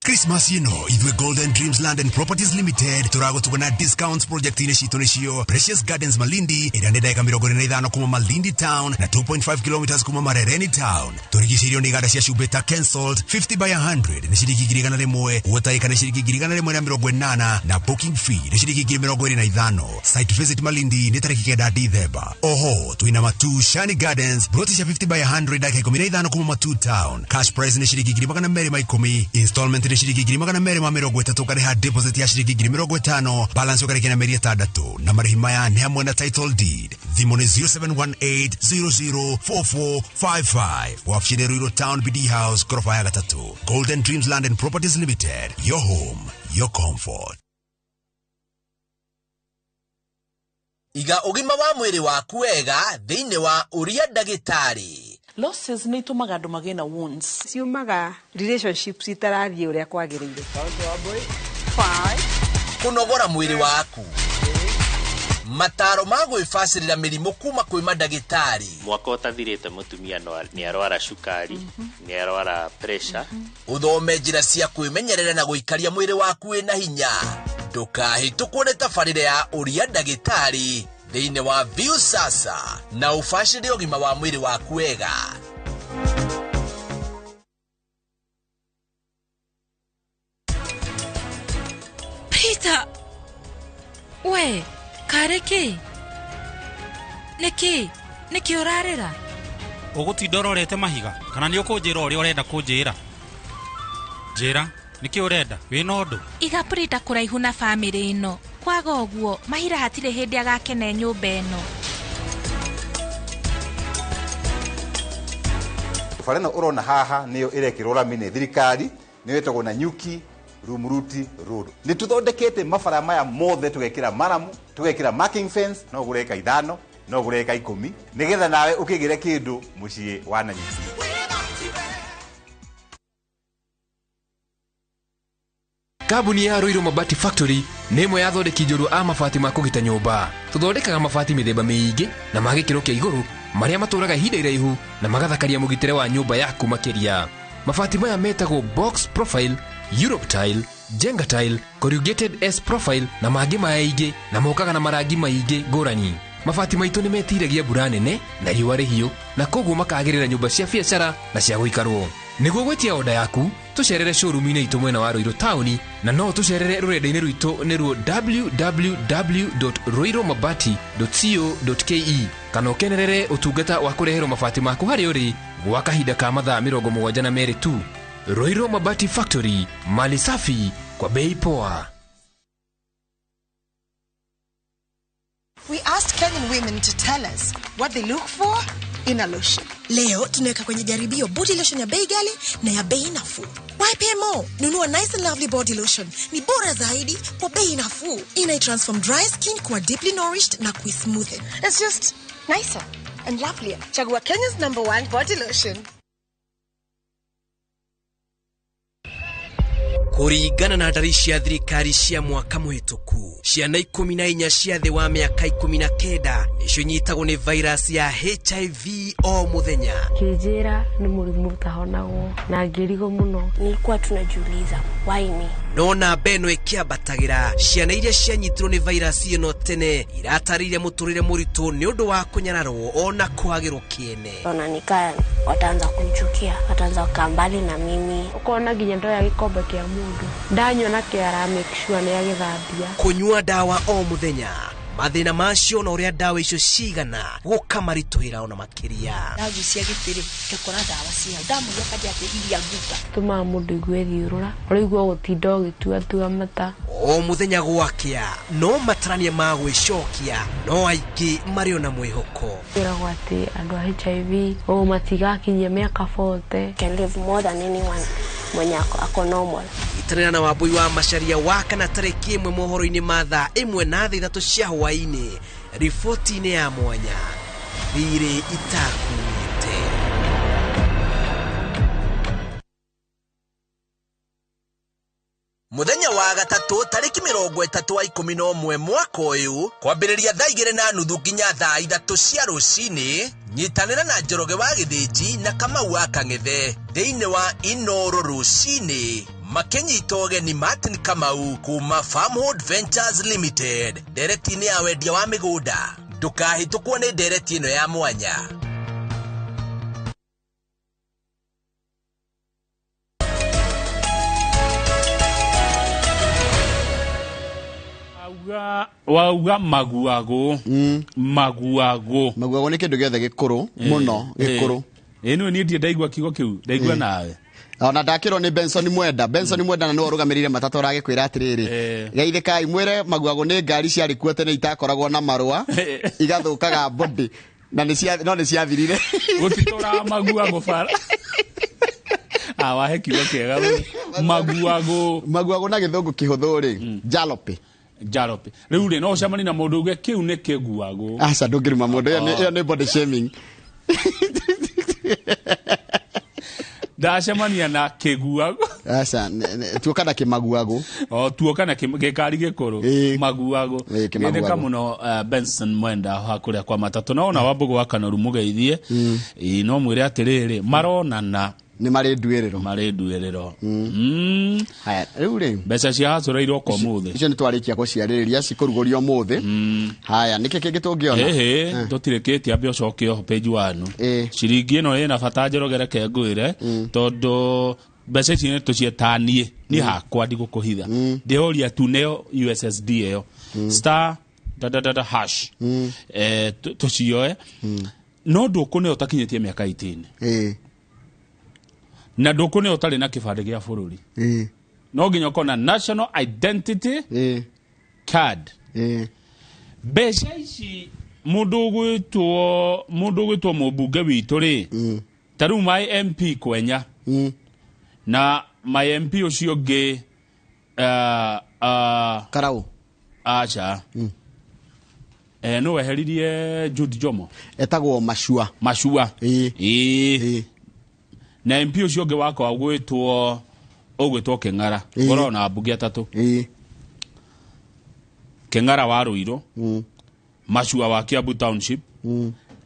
Christmas ĩno ithuĩ Golden Dreams Land and Properties Limited tũragũtuga na discounts project-inĩ citũ nĩcio Precious Gardens Malindi ĩrĩa nĩ ndagĩka 45 kuma Malindi Town na 2.5 kilometers kuma Marereni Town. Tũrigicĩirio nĩ iganda cia cumbĩ ta Kensalt 50 by 100 nĩ ciringi 100,000, Gũtaĩka nĩ ciringi 180,000 na booking fee nĩ ciringi 25,000. Site visit Malindi nĩ tarĩki 9 Dithemba. Oho twĩna Matu Shani Gardens broti cia 50 by 100 ndagĩka 15 kuma Matu Town. Cash price nĩ ciringi 210,000, installment nĩ ciringi 230,000, ũkarĩha deposit ya ciringi 50,000, balance ũkarĩkia na mĩeri 6, na marĩhi maya nĩ hamwe na title deed. Thimũ nĩ 0718004455. Wabici nĩ Ruiru Town BD House, ghorofa ya 3. Golden Dreams Land and Properties Limited, your home, your comfort. Iga ũgima wa mwĩrĩ waku wega thĩinĩ wa ũria ndagĩtarĩ. Losses nĩ itũmaga andũ magĩe na wounds. Ciumaga relationships itarathiĩ ũrĩa kwagĩrĩire. Kũnogora mwĩrĩ waku. Mataro ma gwĩbacĩrĩra mĩrimũ kuma kwĩ mandagĩtarĩ. Mwaka ũtathirĩte mũtumia nĩ arwara cukari, nĩ arwara pressure. Ũthome njĩra cia kwĩmenyerera na gũikaria mwĩrĩ waku wĩna hinya. Ndũkahĩtũkwo nĩ tabarĩra ya ũria ndagĩtarĩ thĩinĩ wa Viusasa na ũbacĩrĩre ũgima wa mwĩrĩ waku wega. Peter, we karĩ kĩ? Nĩkĩ? Nĩkĩ ũrarĩra? Ũgũtinda ũrorete mahiga kana nĩ ũkũnjĩra ũrĩa ũrenda kũnjĩra? Njĩra, nĩkĩ ũrenda? Wĩna ũndũ? Iga Prita kũraihu na bamĩrĩ ĩno. Kwaga ũguo, Mahira hatirĩ hĩndĩ agakena nyũmba ĩno. Bara ĩno ũrona haha nĩyo ĩrekĩrwo rami nĩ thirikari, nĩyo ĩtagwo Nanyuki Rumuruti Road. Nĩ tũthondekete mabara maya mothe, tũgekĩra maramu, tũgekĩra marking fence, no ũgũre eka 5, no ũgũre eka 10, nĩgetha nawe ũkĩgĩre kĩndũ mũciĩ wa Nanyuki. Kambuni ya Ruiru Mabati Factory nĩ ĩmwe ya athondeki njorua a mabati ma kũgita nyũmba. Tũthondekaga mabati mĩthemba mĩingĩ na ma gĩkĩro kĩa igũrũ marĩa matũraga ihinda iraihu na magathakaria mũgitĩre wa nyũmba yaku makĩria. Mabati maya metagwo box profile, Europe tile, Jenga tile, corrugated S profile na mangĩ maingĩ na mokaga na marangi maingĩ ngũrani. Mabati maitũ nĩ metiragia mbura nene na riũa rĩhiũ na koguo makagĩrĩra nyũmba cia biacara na cia gũikarwo. Nĩguo gwĩtia oda yaku, tũcerere showroom-inĩ itũ mwena wa Ruiru taũni na no tũcerere rũrenda-inĩ rwitũ nĩruo www.ruirumabati.co.ke kana ũkenerere ũtungata wa kũreherwo mabati maku harĩa ũrĩ gwa kahinda ka mathaa 72 tu. Ruiru Mabati Factory, mali safi kwa bei poa. We asked Kenyan women to tell us what they look for in a lotion. Leo tunaweka kwenye jaribio body lotion ya bei ghali na ya bei nafuu. Why pay more? Nunua Nice and Lovely body lotion. Ni bora zaidi kwa bei nafuu. Ina transform dry skin kuwa deeply nourished na kuismoothen. It's just nicer and lovelier. Chagua Kenya's #1 body lotion. Kũringana na ndari cia thirikari cia mwaka mũhĩtũku, ciana 14 cia thĩ wa mĩaka 19 nĩcio inyitagwo nĩ virus ya HIV o mũthenya. Kĩnjĩra nĩ mũrimũ ũtahonagwo na ngĩrigwo mũno. Nilikuwa tunajiuliza why me? No namba ĩno ĩkĩambatagĩra, ciana iria cianyitirwo nĩ virus ĩno tene iratarĩire mũtũrĩre mũritũ nĩ ũndũ wa kũnyararwo ona kwagĩrwo kĩene. Ona nikaa wataanza kunichukia, wataanza kukaa mbali na mimi. Ũkona nginya ndoya gĩkombe kĩa mũndũ ndanyua na kĩara make sure nĩ agĩthambia. Kũnyua ndawa o mũthenya, mathĩna macio na ũrĩa ndawa icio cigana gũkamaritũhĩra ona makĩria. Ndagucia gĩtĩrĩ ngakora ndawa cia ndamũria kanja atĩ iria nguta tũmaga mũndũ igue thiũrũra ũraigua gũtinda ũgĩtuatua mata o mũthenya gwakĩa. No matarania ma gwĩcokia no aingĩ marĩ ona mwĩhoko. Kwĩragwo atĩ andũ a HIV o matigakinyia mĩaka 40. Can live more than anyone mwenye ako normal. Itanĩra na Wambui wa Macharia wa kana tarĩki 1 mohoro-inĩ ma thaa 1 na 3 cia hwaĩ-inĩ, riboti-inĩ ya mwanya thirĩ itakuĩte. Mũthenya wa gatatũ tarĩki 31 wa 11 mwaka ũyũ kwambĩrĩria thaa 2:30 nginya thaa 3 cia rũcinĩ, nyitanĩra na Njoroge wa Gĩthĩnji na Kamau wa Kang'ethe thĩinĩ wa Inoro rũcinĩ makĩnyita ũgeni Martin Kamau kuma Farmhold Ventures Limited ndereti-inĩ ya wendia wa mĩgũnda. Ndũkahĩtũkwo nĩ ndereti ĩno ya mwanya. Wauga maguago. Maguago. Maguago nĩ kĩndũ gĩothe gĩkũrũ mũno, gĩkũrũ. Ĩno niĩ ndirĩ ndaigua kiugo kĩu, ndaigua nawe. Ona ndakĩrwo nĩ Benson Mwenda. Benson Mwenda na nĩwe ũrũgamĩrĩire matatũ aragĩkwĩra atĩrĩrĩ, geithĩkai mwĩre maguago nĩ ngari ciarĩ kuo tene itakoragwo na marũa, igathũkaga body na nĩ no nĩ ciathirire. Gũtitũraga maguago bara. Wahe kiugo kĩega. Maguago. Maguago na gĩthũngũ kĩhũthũ rĩ, jalopy. Jalopy. Rĩu rĩ no ũcemanie na mũndũ uge kĩu nĩ kĩguago. Aca ndũngĩruma mũndũ, ĩyo nĩ body shaming. Ndacemania na kĩguago. Aca, tuoka na kĩmaguago. O tuoka na gĩkari gĩkũrũ maguago. Kĩmaguago. Gĩthĩka mũno Benson Mwenda wa kũrĩa kwa matatũ na ona Wambũgũ wa Kanoru mũgeithie. Ĩĩ, no mwĩre atĩrĩrĩ maronana nĩ marĩ nduĩrĩro. Marĩ nduĩrĩro. Haya, rĩu rĩ mbeca cia hacũra iroka ũmũthĩ. Icio nĩ twarĩkia gũciarĩrĩria cikũrugũrio ũmũthĩ. Haya, nĩkĩ kĩngĩ tũngĩona? Ĩhĩ, tũtirĩkĩtie ambe ũcoke oho page 1. Ciringi ĩno ĩna bata Njoroge reke ngwĩre tondũ mbeca ici nĩ tũcietanie niĩ hakwa ndigũkũhitha ndĩhoria tu neo USSD ĩyo star da da da da hash tũcioe no ndũkũneo ũtakinyĩtie mĩaka 18 na ndũkũneo ũtarĩ na kĩbandĩ gĩa bũrũri no nginya ũkorwo na national identity card. Mbeca ici mũndũ ũgwĩtwo mũmbunge witũ rĩ ta rĩu my MP Kwenya na my MP ũcio ũngĩ Karau aca no weheririe Jude Jomo etagwo Mashua. Ĩĩ na MP ũcio ũngĩ wakwa ũgwĩtwo Kĩng'ara ngoragwo na ambunge atatũ. Kĩng'ara wa Ruiru, Mashua wa Kiambu Township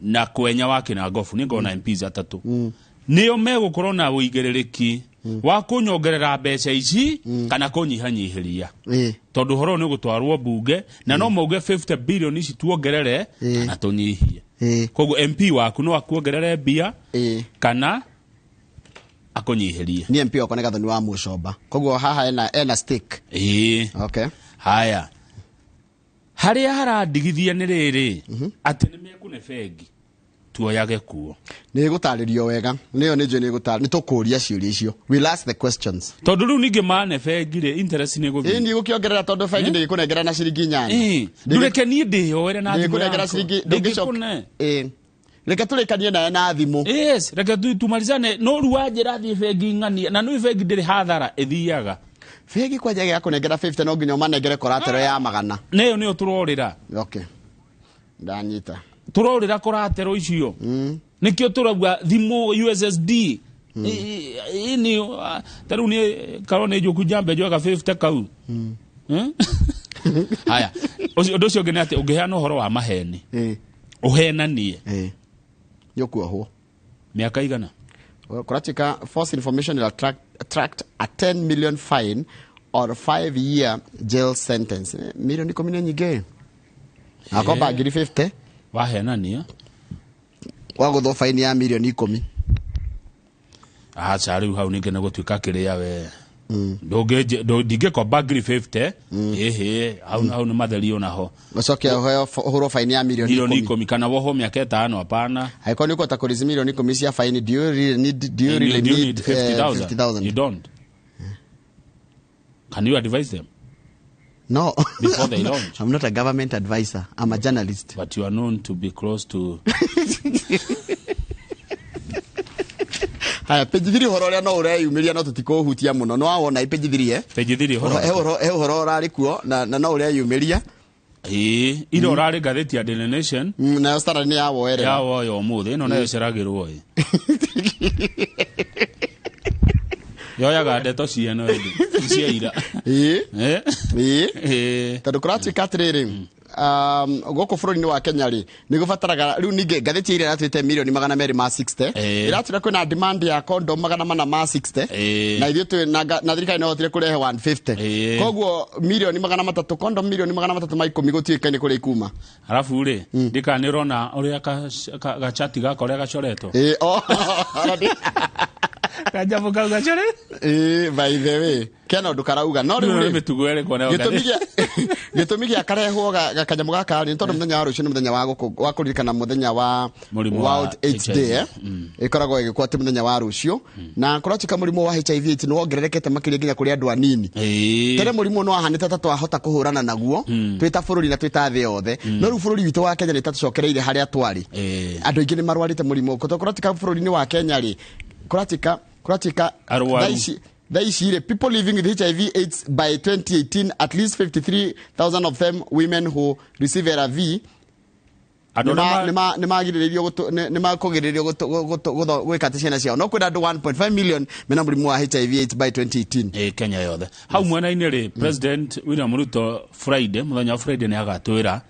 na Kwenya wa Kinangofu. Nĩ ngoragwo na MPs atatũ nĩo megũkorwo na ũigĩrĩrĩki wa kũnyongerera mbeca ici kana kũnyihanyihĩria tondũ ũhoro ũyũ nĩ ũgũtwarwo mbunge na no mauge 50 billion ici tuongerere kana tũnyihie. Koguo MP waku no akuongerere mbia kana akũnyihĩrie. Ni MP wakwa nĩ Gathoni wa Mũcomba koguo haha ena stake. Okay. Haya, harĩa harandigithia nĩ rĩrĩ atĩ nĩ mekũne bengi tuoyage kuo. Nĩ gũtarĩrio wega nĩyo nĩ njũĩ nĩ tũkũria ciũria icio. We'll ask the questions. Tondũ rĩu ningĩ mane bengi rĩ interest nĩ gũthiĩ. Ĩĩ ndigũkĩongerera tondũ bengi ndĩgĩkũnengera na ciringi 8. Ndũreke niĩ ndĩyoere na thimũ yakwa. Ndĩgĩkũnengera. Reke tũrĩkanie nawe na thimũ. Yes, reke tumalizane no rĩu wanjĩra thiĩ bengi ng'ania na nĩ bengi ndĩrĩ hathara ĩthiaga. Bengi kwanja gĩakũnengera 50 no nginya ũmanengere collateral ya 100. Nĩyo nĩyo tũrorĩra. Okay. Ndanyita. Tũrorĩra collateral icio. Nĩkĩo tũrauga thimũ USSD. Ini ta rĩu niĩ karwo nĩ njũku njambe njoyaga 50 kau. Haya, ũndũ ũcio ũngĩ nĩ atĩ ũngĩheana ũhoro wa maheni ũhenanie nĩ ũkuohwo mĩaka igana. Kũratuĩka false information will attract a 10 million fine or 5-year jail sentence. Milioni 10 nĩ nyingĩ. Akomba ngiri 50 wahenania wagũthwo faini ya milioni 10. Aca rĩu hau ningĩ nĩ gũtuĩka kĩrĩa we ndingĩkomba ngiri 50 ĩhĩ hau nĩ matheri onaho ũcoke ũhũrwo faini ya milioni 10 kana wohwo mĩaka 5. Hapana, angĩkorwo nĩ ũkũhota kũrĩci milioni 10 cia faini do you really need 50,000? You don't. Can you advise them? No. Before they launch. I'm not a government advisor. I'm a journalist. But you are known to be close to. Haya, page 3 ũhoro ũrĩa no ũreyumĩria no tũtikũhutia mũno. No wawona page 3 Page 3 ũhoro. He ũhoro ũrarĩ kuo na no ũreyumĩria. Ĩĩ, ira ũrarĩ ngathĩti ya Daily Nation. Nayo Standard nĩ yawoerera. Yawoya ũmũthĩ, ĩno nayo ĩceragĩrwo ĩ. Yoyaga ndeto cieno ĩndĩ cia ira. Ĩĩ. Tondũ kũratuĩka atĩrĩrĩ gũkũ bũrũri-inĩ wa Kenya rĩ nĩ gũbataraga rĩu ningĩ ngathĩti ĩrĩa ĩratwĩte milioni 260 ĩratwĩra kwĩna demand ya condom 460 na ithuĩ twĩ na thirikari no ĩhotire kũrehe 150 koguo milioni 300 condom milioni 310 gũtuĩka nĩ kũrĩa ikuma. Arabu rĩ ndika nĩ ũrona ũrĩa gachati gaka ũrĩa gacoretwo. Kajambo kau gacore. By the way kena ũndũ karauga no rĩu rĩ mĩtugo ĩrĩkũ nayo gĩtũmi gĩa karehwo gakanyamũ gaka rĩ tondũ mũthenya wa rũciũ nĩ mũthenya wa kũririkana mũthenya wa World AIDS Day ĩkoragwo ĩgĩkwo atĩ mũthenya wa rũciũ na kũratuĩka mũrimũ wa HIV AIDS nĩ wongererekete makĩria nginya kũrĩ andũ anini. Tene mũrimũ nĩ wahanĩte ta twahota kũhũrana naguo twĩ ta bũrũri na twĩ ta thĩ yothe no rĩu bũrũri witũ wa Kenya nĩ ta tũcokereire harĩa twarĩ. Andũ aingĩ nĩ marwarĩte mũrimũ kũratuĩka bũrũri-inĩ wa Kenya rĩ kũratuĩka thaa ici rĩ people living with HIV AIDS by 2018 at least 53,000 of them women who receive ARV Andũ arĩa nĩ magirĩrĩirio nĩ makũgirĩrĩrio gwĩka atĩ ciana ciao no kwĩna andũ 1.5 million mena mũrimũ wa HIV AIDS by 2018. Ĩ Kenya yothe hau mwena-inĩ rĩ, President William Ruto Friday, mũthenya wa Friday, nĩ agatwĩra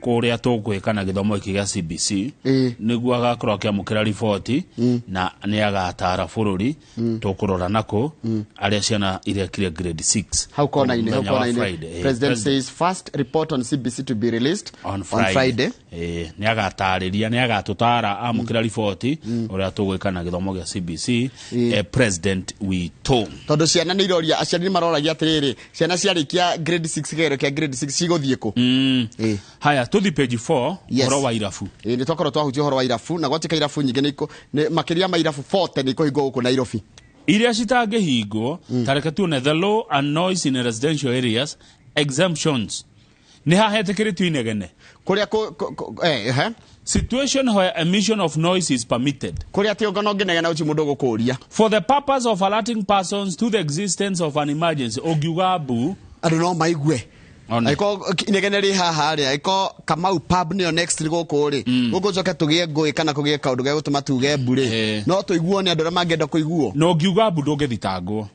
kũrĩa tũgwĩka na gĩthomo gĩkĩ gĩa CBC, nĩguo agakorwo akĩamũkĩra riboti na nĩ agatara bũrũri tũkũrora nako arĩa ciana irekire grade 6. Hau kona-inĩ, hau Mũthenya wa kona-inĩ. Friday. President says first report on CBC to be released on Friday. Friday. Nĩ agatarĩria, nĩ agatũtara amũkĩra riboti ũrĩa tũgwĩka na gĩthomo gĩa CBC, president witũ. Tondũ ciana nĩ iroria, aciari nĩ maroragia atĩrĩrĩ, ciana ciarĩkia grade 6, kĩgerio kĩa grade 6, cigũthiĩ kũ? Haya, tũthi page 4. Yes. Ũhoro wa irabu. Ĩ, nĩ twakorwo twahutia ũhoro wa irabu na gwatuĩka irabu nyingĩ makĩria ma irabu 40 nĩ ikũhingwo gũkũ Nairobi. Iria citangĩhingwo, tareke tuone the law and noise in residential areas exemptions, nĩ hahetĩkĩrĩtio inegene. Kũrĩa he Situation where emission of noise is permitted. Kũrĩa atĩ ũngona ũngĩnegena ũcio mũndũ ũgũkũria. For the purpose of alerting persons to the existence of an emergency. Ũngiuga mbu, andũ no maigue. One. Angĩkorwo inegene rĩ haha rĩ, angĩkorwo Kamau pub nĩyo next gũkũ rĩ, gũkũ njoke tũgĩe ngũĩ kana kũgĩe kaũndũ ge gũtũma tuge mbu rĩ, no tũiguo nĩ andũ arĩa mangĩenda kũiguo. Na ũngiuga mbu ndũngĩthitangwo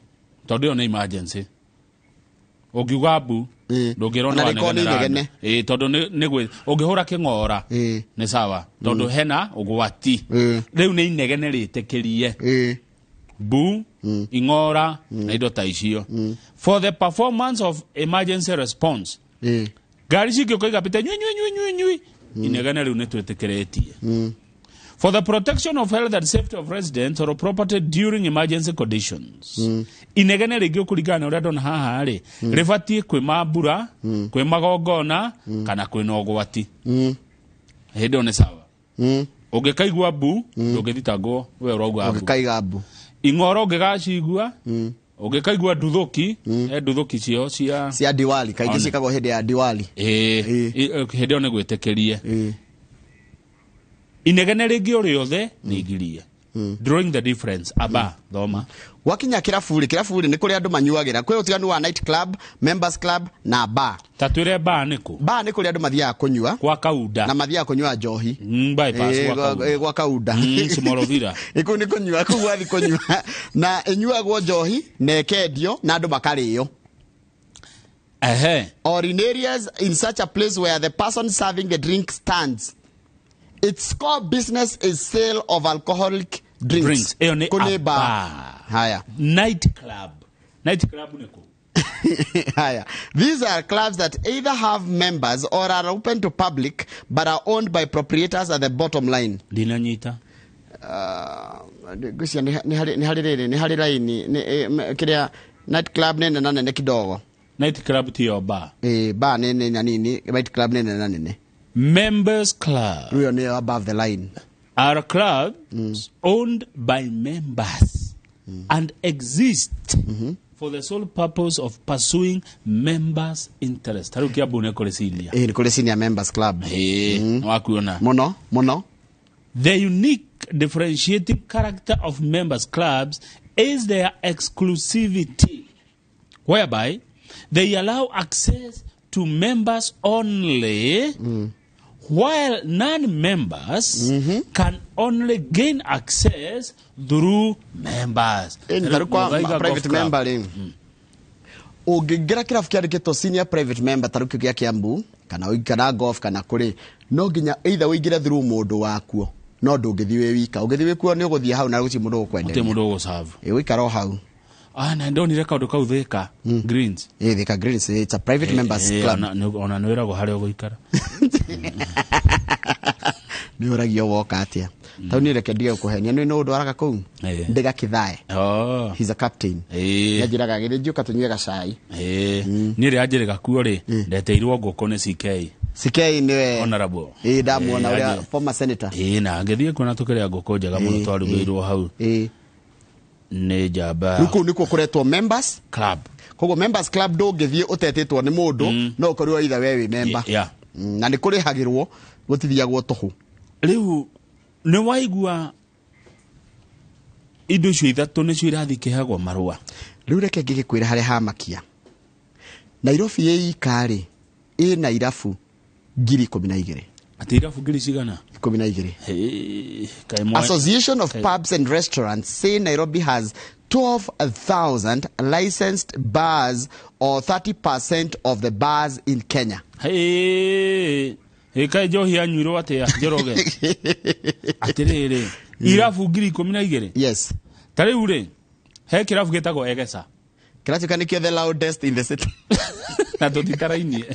tondũ ĩyo nĩ emergency. Ũngiuga mbu ndũngĩrwo Ona rĩkorwo nĩ inegene. Ĩ, tondũ nĩ ũngĩhũra kĩng'ora nĩ sawa tondũ hena ũgwati. Rĩu nĩ inegene rĩtĩkĩrie mbu, ing'ora na indo ta icio for the performance of emergency response. Ngari cingĩũka igapĩte nyui nyui nyui nyui nyui, inegene rĩu nĩ twĩtĩkĩrĩtie for the protection of health and safety of residents or property during emergency conditions. Inegene rĩngĩ ũkũringana na ũrĩa ndona haha rĩ, rĩbatiĩ kwĩ mambura, kwĩ magongona kana kwĩna ũgwati. Hĩndĩ ĩyo nĩ sawa. Ũngĩkaigua mbu ndũngĩthitangwo we ũrauga mbu. Ũngĩkaiga mbu. Ing'oro ũngĩgacigua, ũngĩkaigua nduthũki, he nduthũki cio cia cia Diwali kaingĩ One. ciĩkagwo hĩndĩ ya Diwali. Ĩ, hĩndĩ ĩyo nĩ gwĩtĩkĩrie. Inegene rĩngĩ o rĩothe nĩ igirie. Drawing the difference, aba thoma. Gwakinya kĩrabu rĩ, kĩrabu rĩ nĩ kũrĩa andũ manyuagĩra. Kwĩ ũtiganu wa night club, members club na bar. Ta twĩre bar nĩ kũ? Bar nĩ kũrĩa andũ mathiaga kũnyua. Kwa kaunda. Na mathiaga kũnyua njohi. Bypass Ĩ, gwa kaunda. Gwa kaunda. Simorovira. Ĩ, kũu nĩ kũnyua, kũu gwathi kũnyua. Na ĩnyuagwo njohi na ĩkendio na andũ makarĩo. Or in areas in such a place where the person serving the drink stands. Its core business is sale of alcoholic drinks. Drinks. Ĩyo nĩ Kũ nĩ a bar. bar. Haya. Night club. Night club nĩ kũ? Haya. These are clubs that either have members or are open to public but are owned by proprietors at the bottom line. Ndinanyita. Ngwĩciria nĩ harĩ rĩrĩ, nĩ harĩ raini kĩrĩa night club nĩ nene na nene kidogo. Night club tiyo bar. Ĩ, bar nĩ nene na nini, night club nĩ nene na nene. Members club. Rĩu ĩyo nĩyo above the line. Are clubs owned by members and exist for the sole purpose of pursuing members' interest. Tarĩu Kiambu nĩ kũrĩ senior. Ĩ, nĩ kũrĩ senior members club. Ĩ, wakuona. Mũno, mũno. The unique differentiating character of members clubs is their exclusivity, whereby they allow access to members only, while non-members can only gain access through members. Ĩ, tarĩu kwa Muthaiga Golf private Club. member rĩ, ũngĩingĩra kĩrabu kĩandĩkĩtwo senior private member tarĩu kĩu gĩa Kiambu kana golf kana kũrĩ, no nginya either ũingĩre through mũndũ wakuo, no ndũngĩthiĩ wĩ wika. Ũngĩthiĩ wĩ kuo nĩ ũgũthiĩ hau na gũtirĩ mũndũ ũgũkwenderia. Gũtirĩ mũndũ ũgũserve. Ĩ, ũikara o hau. Ah, na ndonire kaũndũ kau Thika Greens. Ĩ, Thika Greens, it's a private members club. Ona nĩ wĩragwo harĩa ũgũikara. Nĩ ũragio woka atĩa. Tau niĩ reke ndige gũkũhenia, nĩ nũ ndwaraga kũu Ndĩga Kĩthae. Oh. He's a captain. Nĩanjĩraga gĩthĩ njiũka tũnyue gacai. Niĩ rĩrĩa njĩrĩga kuo rĩ, ndeteirwo ngũkũ nĩ CK. CK nĩwe Honorable. Ĩ, ndamuona Ĩ, ũrĩa former senator. Ĩ, na ngĩthiĩ kuo na tũkĩrĩa ngũkũ njega mũno twarugĩirwo hau. Nĩ njamba. Rĩu kũu nĩkuo kũretwo members club. Koguo members club ndũngĩthiĩ ũtetĩtwo nĩ mũndũ, no ũkorirwo either we wĩ member. Na nĩ kũrĩhagĩrwo, gũtithiagwo tũhũ. Rĩu nĩ waigua indo icio ithatũ nĩcio irathiĩ ikĩheagwo marũa. Rĩu reke ngĩgĩkwĩra harĩa hamakia. Nairobi ĩ ika rĩ, ĩna irabu 12,000. Atĩ irabu ngiri cigana? 12. Hey, kaĩ mwe- Association of kaĩ- Pubs and Restaurants say Nairobi has 12,000 licensed bars or 30% of the bars in Kenya. Hey, hey, kaĩ njohi yanyuirwo atĩa, Njoroge? Atĩrĩrĩ, irabu 12,000? Yes. Ta rĩu rĩ, he kĩrabu gĩtagwo Egesa. Kĩratuĩka nĩkĩo the loudest in the city. Na tũtitarainie.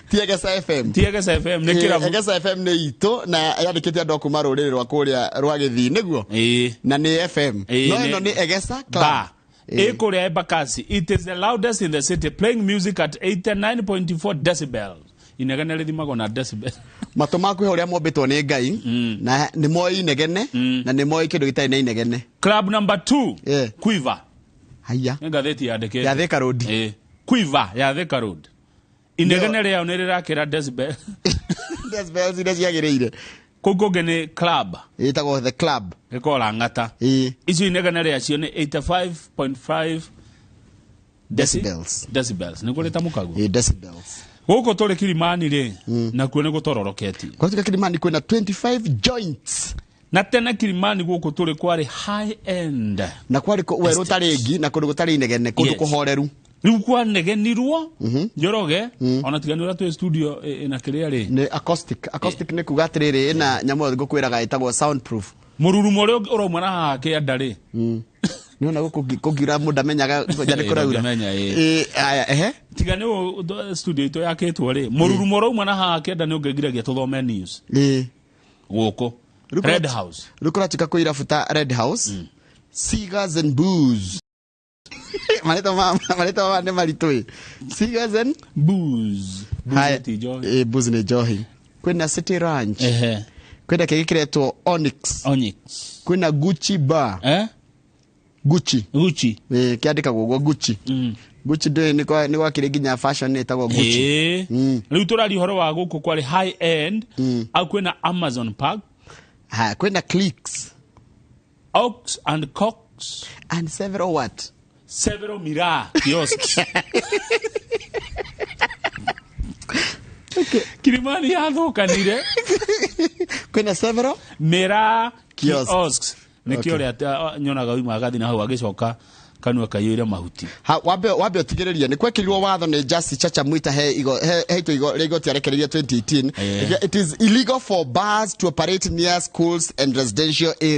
Ti Egesa FM. Ti Egesa FM, nĩ kĩrabu. Egesa FM nĩ itũ na yandĩkĩte andũ a kuma rũrĩrĩ rwa kũrĩa rwa Gĩthii, nĩguo? Ĩĩ. Na nĩ FM. Ĩĩ, No ĩno nĩ Egesa Club. Bar. Ĩ kũrĩa Embakasi. It is the loudest in the city, playing music at 89.4 decibels. Inegene rĩthimagwo na decibel. Matũ maku he ũrĩa mombĩtwo nĩ Ngai na nĩ moĩ inegene na nĩ moĩ kĩndũ gĩtarĩ na inegene. Club number 2. Quiver. Haiya. Nĩ ngathĩti yandĩkĩte. Ya Thika Road. Ĩĩ. Quiver ya Thika Road. Inegene rĩao nĩ rĩrakĩra decibel. Decibels iria ciagĩrĩire. Kũu kũngĩ nĩ club. Ĩtagwo The Club. Gĩkoragwo Lang'ata. Ĩĩ. Icio inegene rĩacio nĩ 85.5 Decibels. Decibels. Nĩguo rĩtamũkagwo. Ĩĩ, decibels. Gũkũ tũrĩ Kilimani rĩ, nakuo nĩ gũtororoketie. Kũratuĩka Kilimani kwĩna 25 joints. Na tene Kilimani gũkũ tũrĩ kwarĩ high end. Na kwarĩ werũ ũtarĩ ngi na kũndũ gũtarĩ inegene, kũndũ Yes. kũhoreru. Rĩu kwanegenirwo, Njoroge, ona tiga nĩ ũrĩa twĩ studio ĩna kĩrĩa rĩ. Nĩ acoustic. Acoustic nĩ kuga atĩrĩrĩ, ĩna nyamũ ĩyo ngũkwĩraga ĩtagwo soundproof. Mũrurumo ũrĩa ũrauma na haha kĩanda rĩ. Nĩ ona gũkũ kũngiura mũndũ amenyaga nja nĩ Ĩĩ, kũraura. ndũngĩmenya, ĩĩ. Ĩĩ, aya, ehe. Tiga nĩ ũũ studio itũ yakĩtwo rĩ, mũrurumo ũrauma na haha kĩanda nĩ ũngĩgiragia tũthome news. Ĩĩ. Gũkũ. Rĩu Red House. Rĩu kũratuĩka kwĩ irabu ta Red House, Cigars and Booze. Marĩtwa ma nĩ maritũ ĩ. Cigars and Booze. Haya, Booze ti njohi. ĩĩ, booze nĩ njohi. Kwĩna City Ranch. Ehe. Kwĩna kĩngĩ kĩretwo Onyx. Onyx. Kwĩna Gucci Bar. Eh? Gucci. Gucci. Ĩĩ, kĩandĩkagwo ũguo Gucci. Gucci ndũĩ nĩ gwakĩrĩ nginya fashion ĩtagwo Gucci. Ĩĩ. Rĩu tũraria ũhoro wa gũkũ kwarĩ high end. Au kwĩna Amazon Park. Haya, kwĩna Clicks. Ox and Cox. And several what? Several miraa kiosks. Kilimani yathũkanire. Kwĩna several miraa Kiosks. kiosks. Nĩkĩo Okay. ũrĩa nyonaga oima agathi na hau agĩcoka kanua kaiyũire mahuti. Ha, wambe ũtigĩrĩrie nĩ kwekĩrirwo watho nĩ Justice Chacha Mwita he igo he he igo rĩa igoti arekereirie 2018. Eh. It is illegal for bars to operate near schools and residential areas.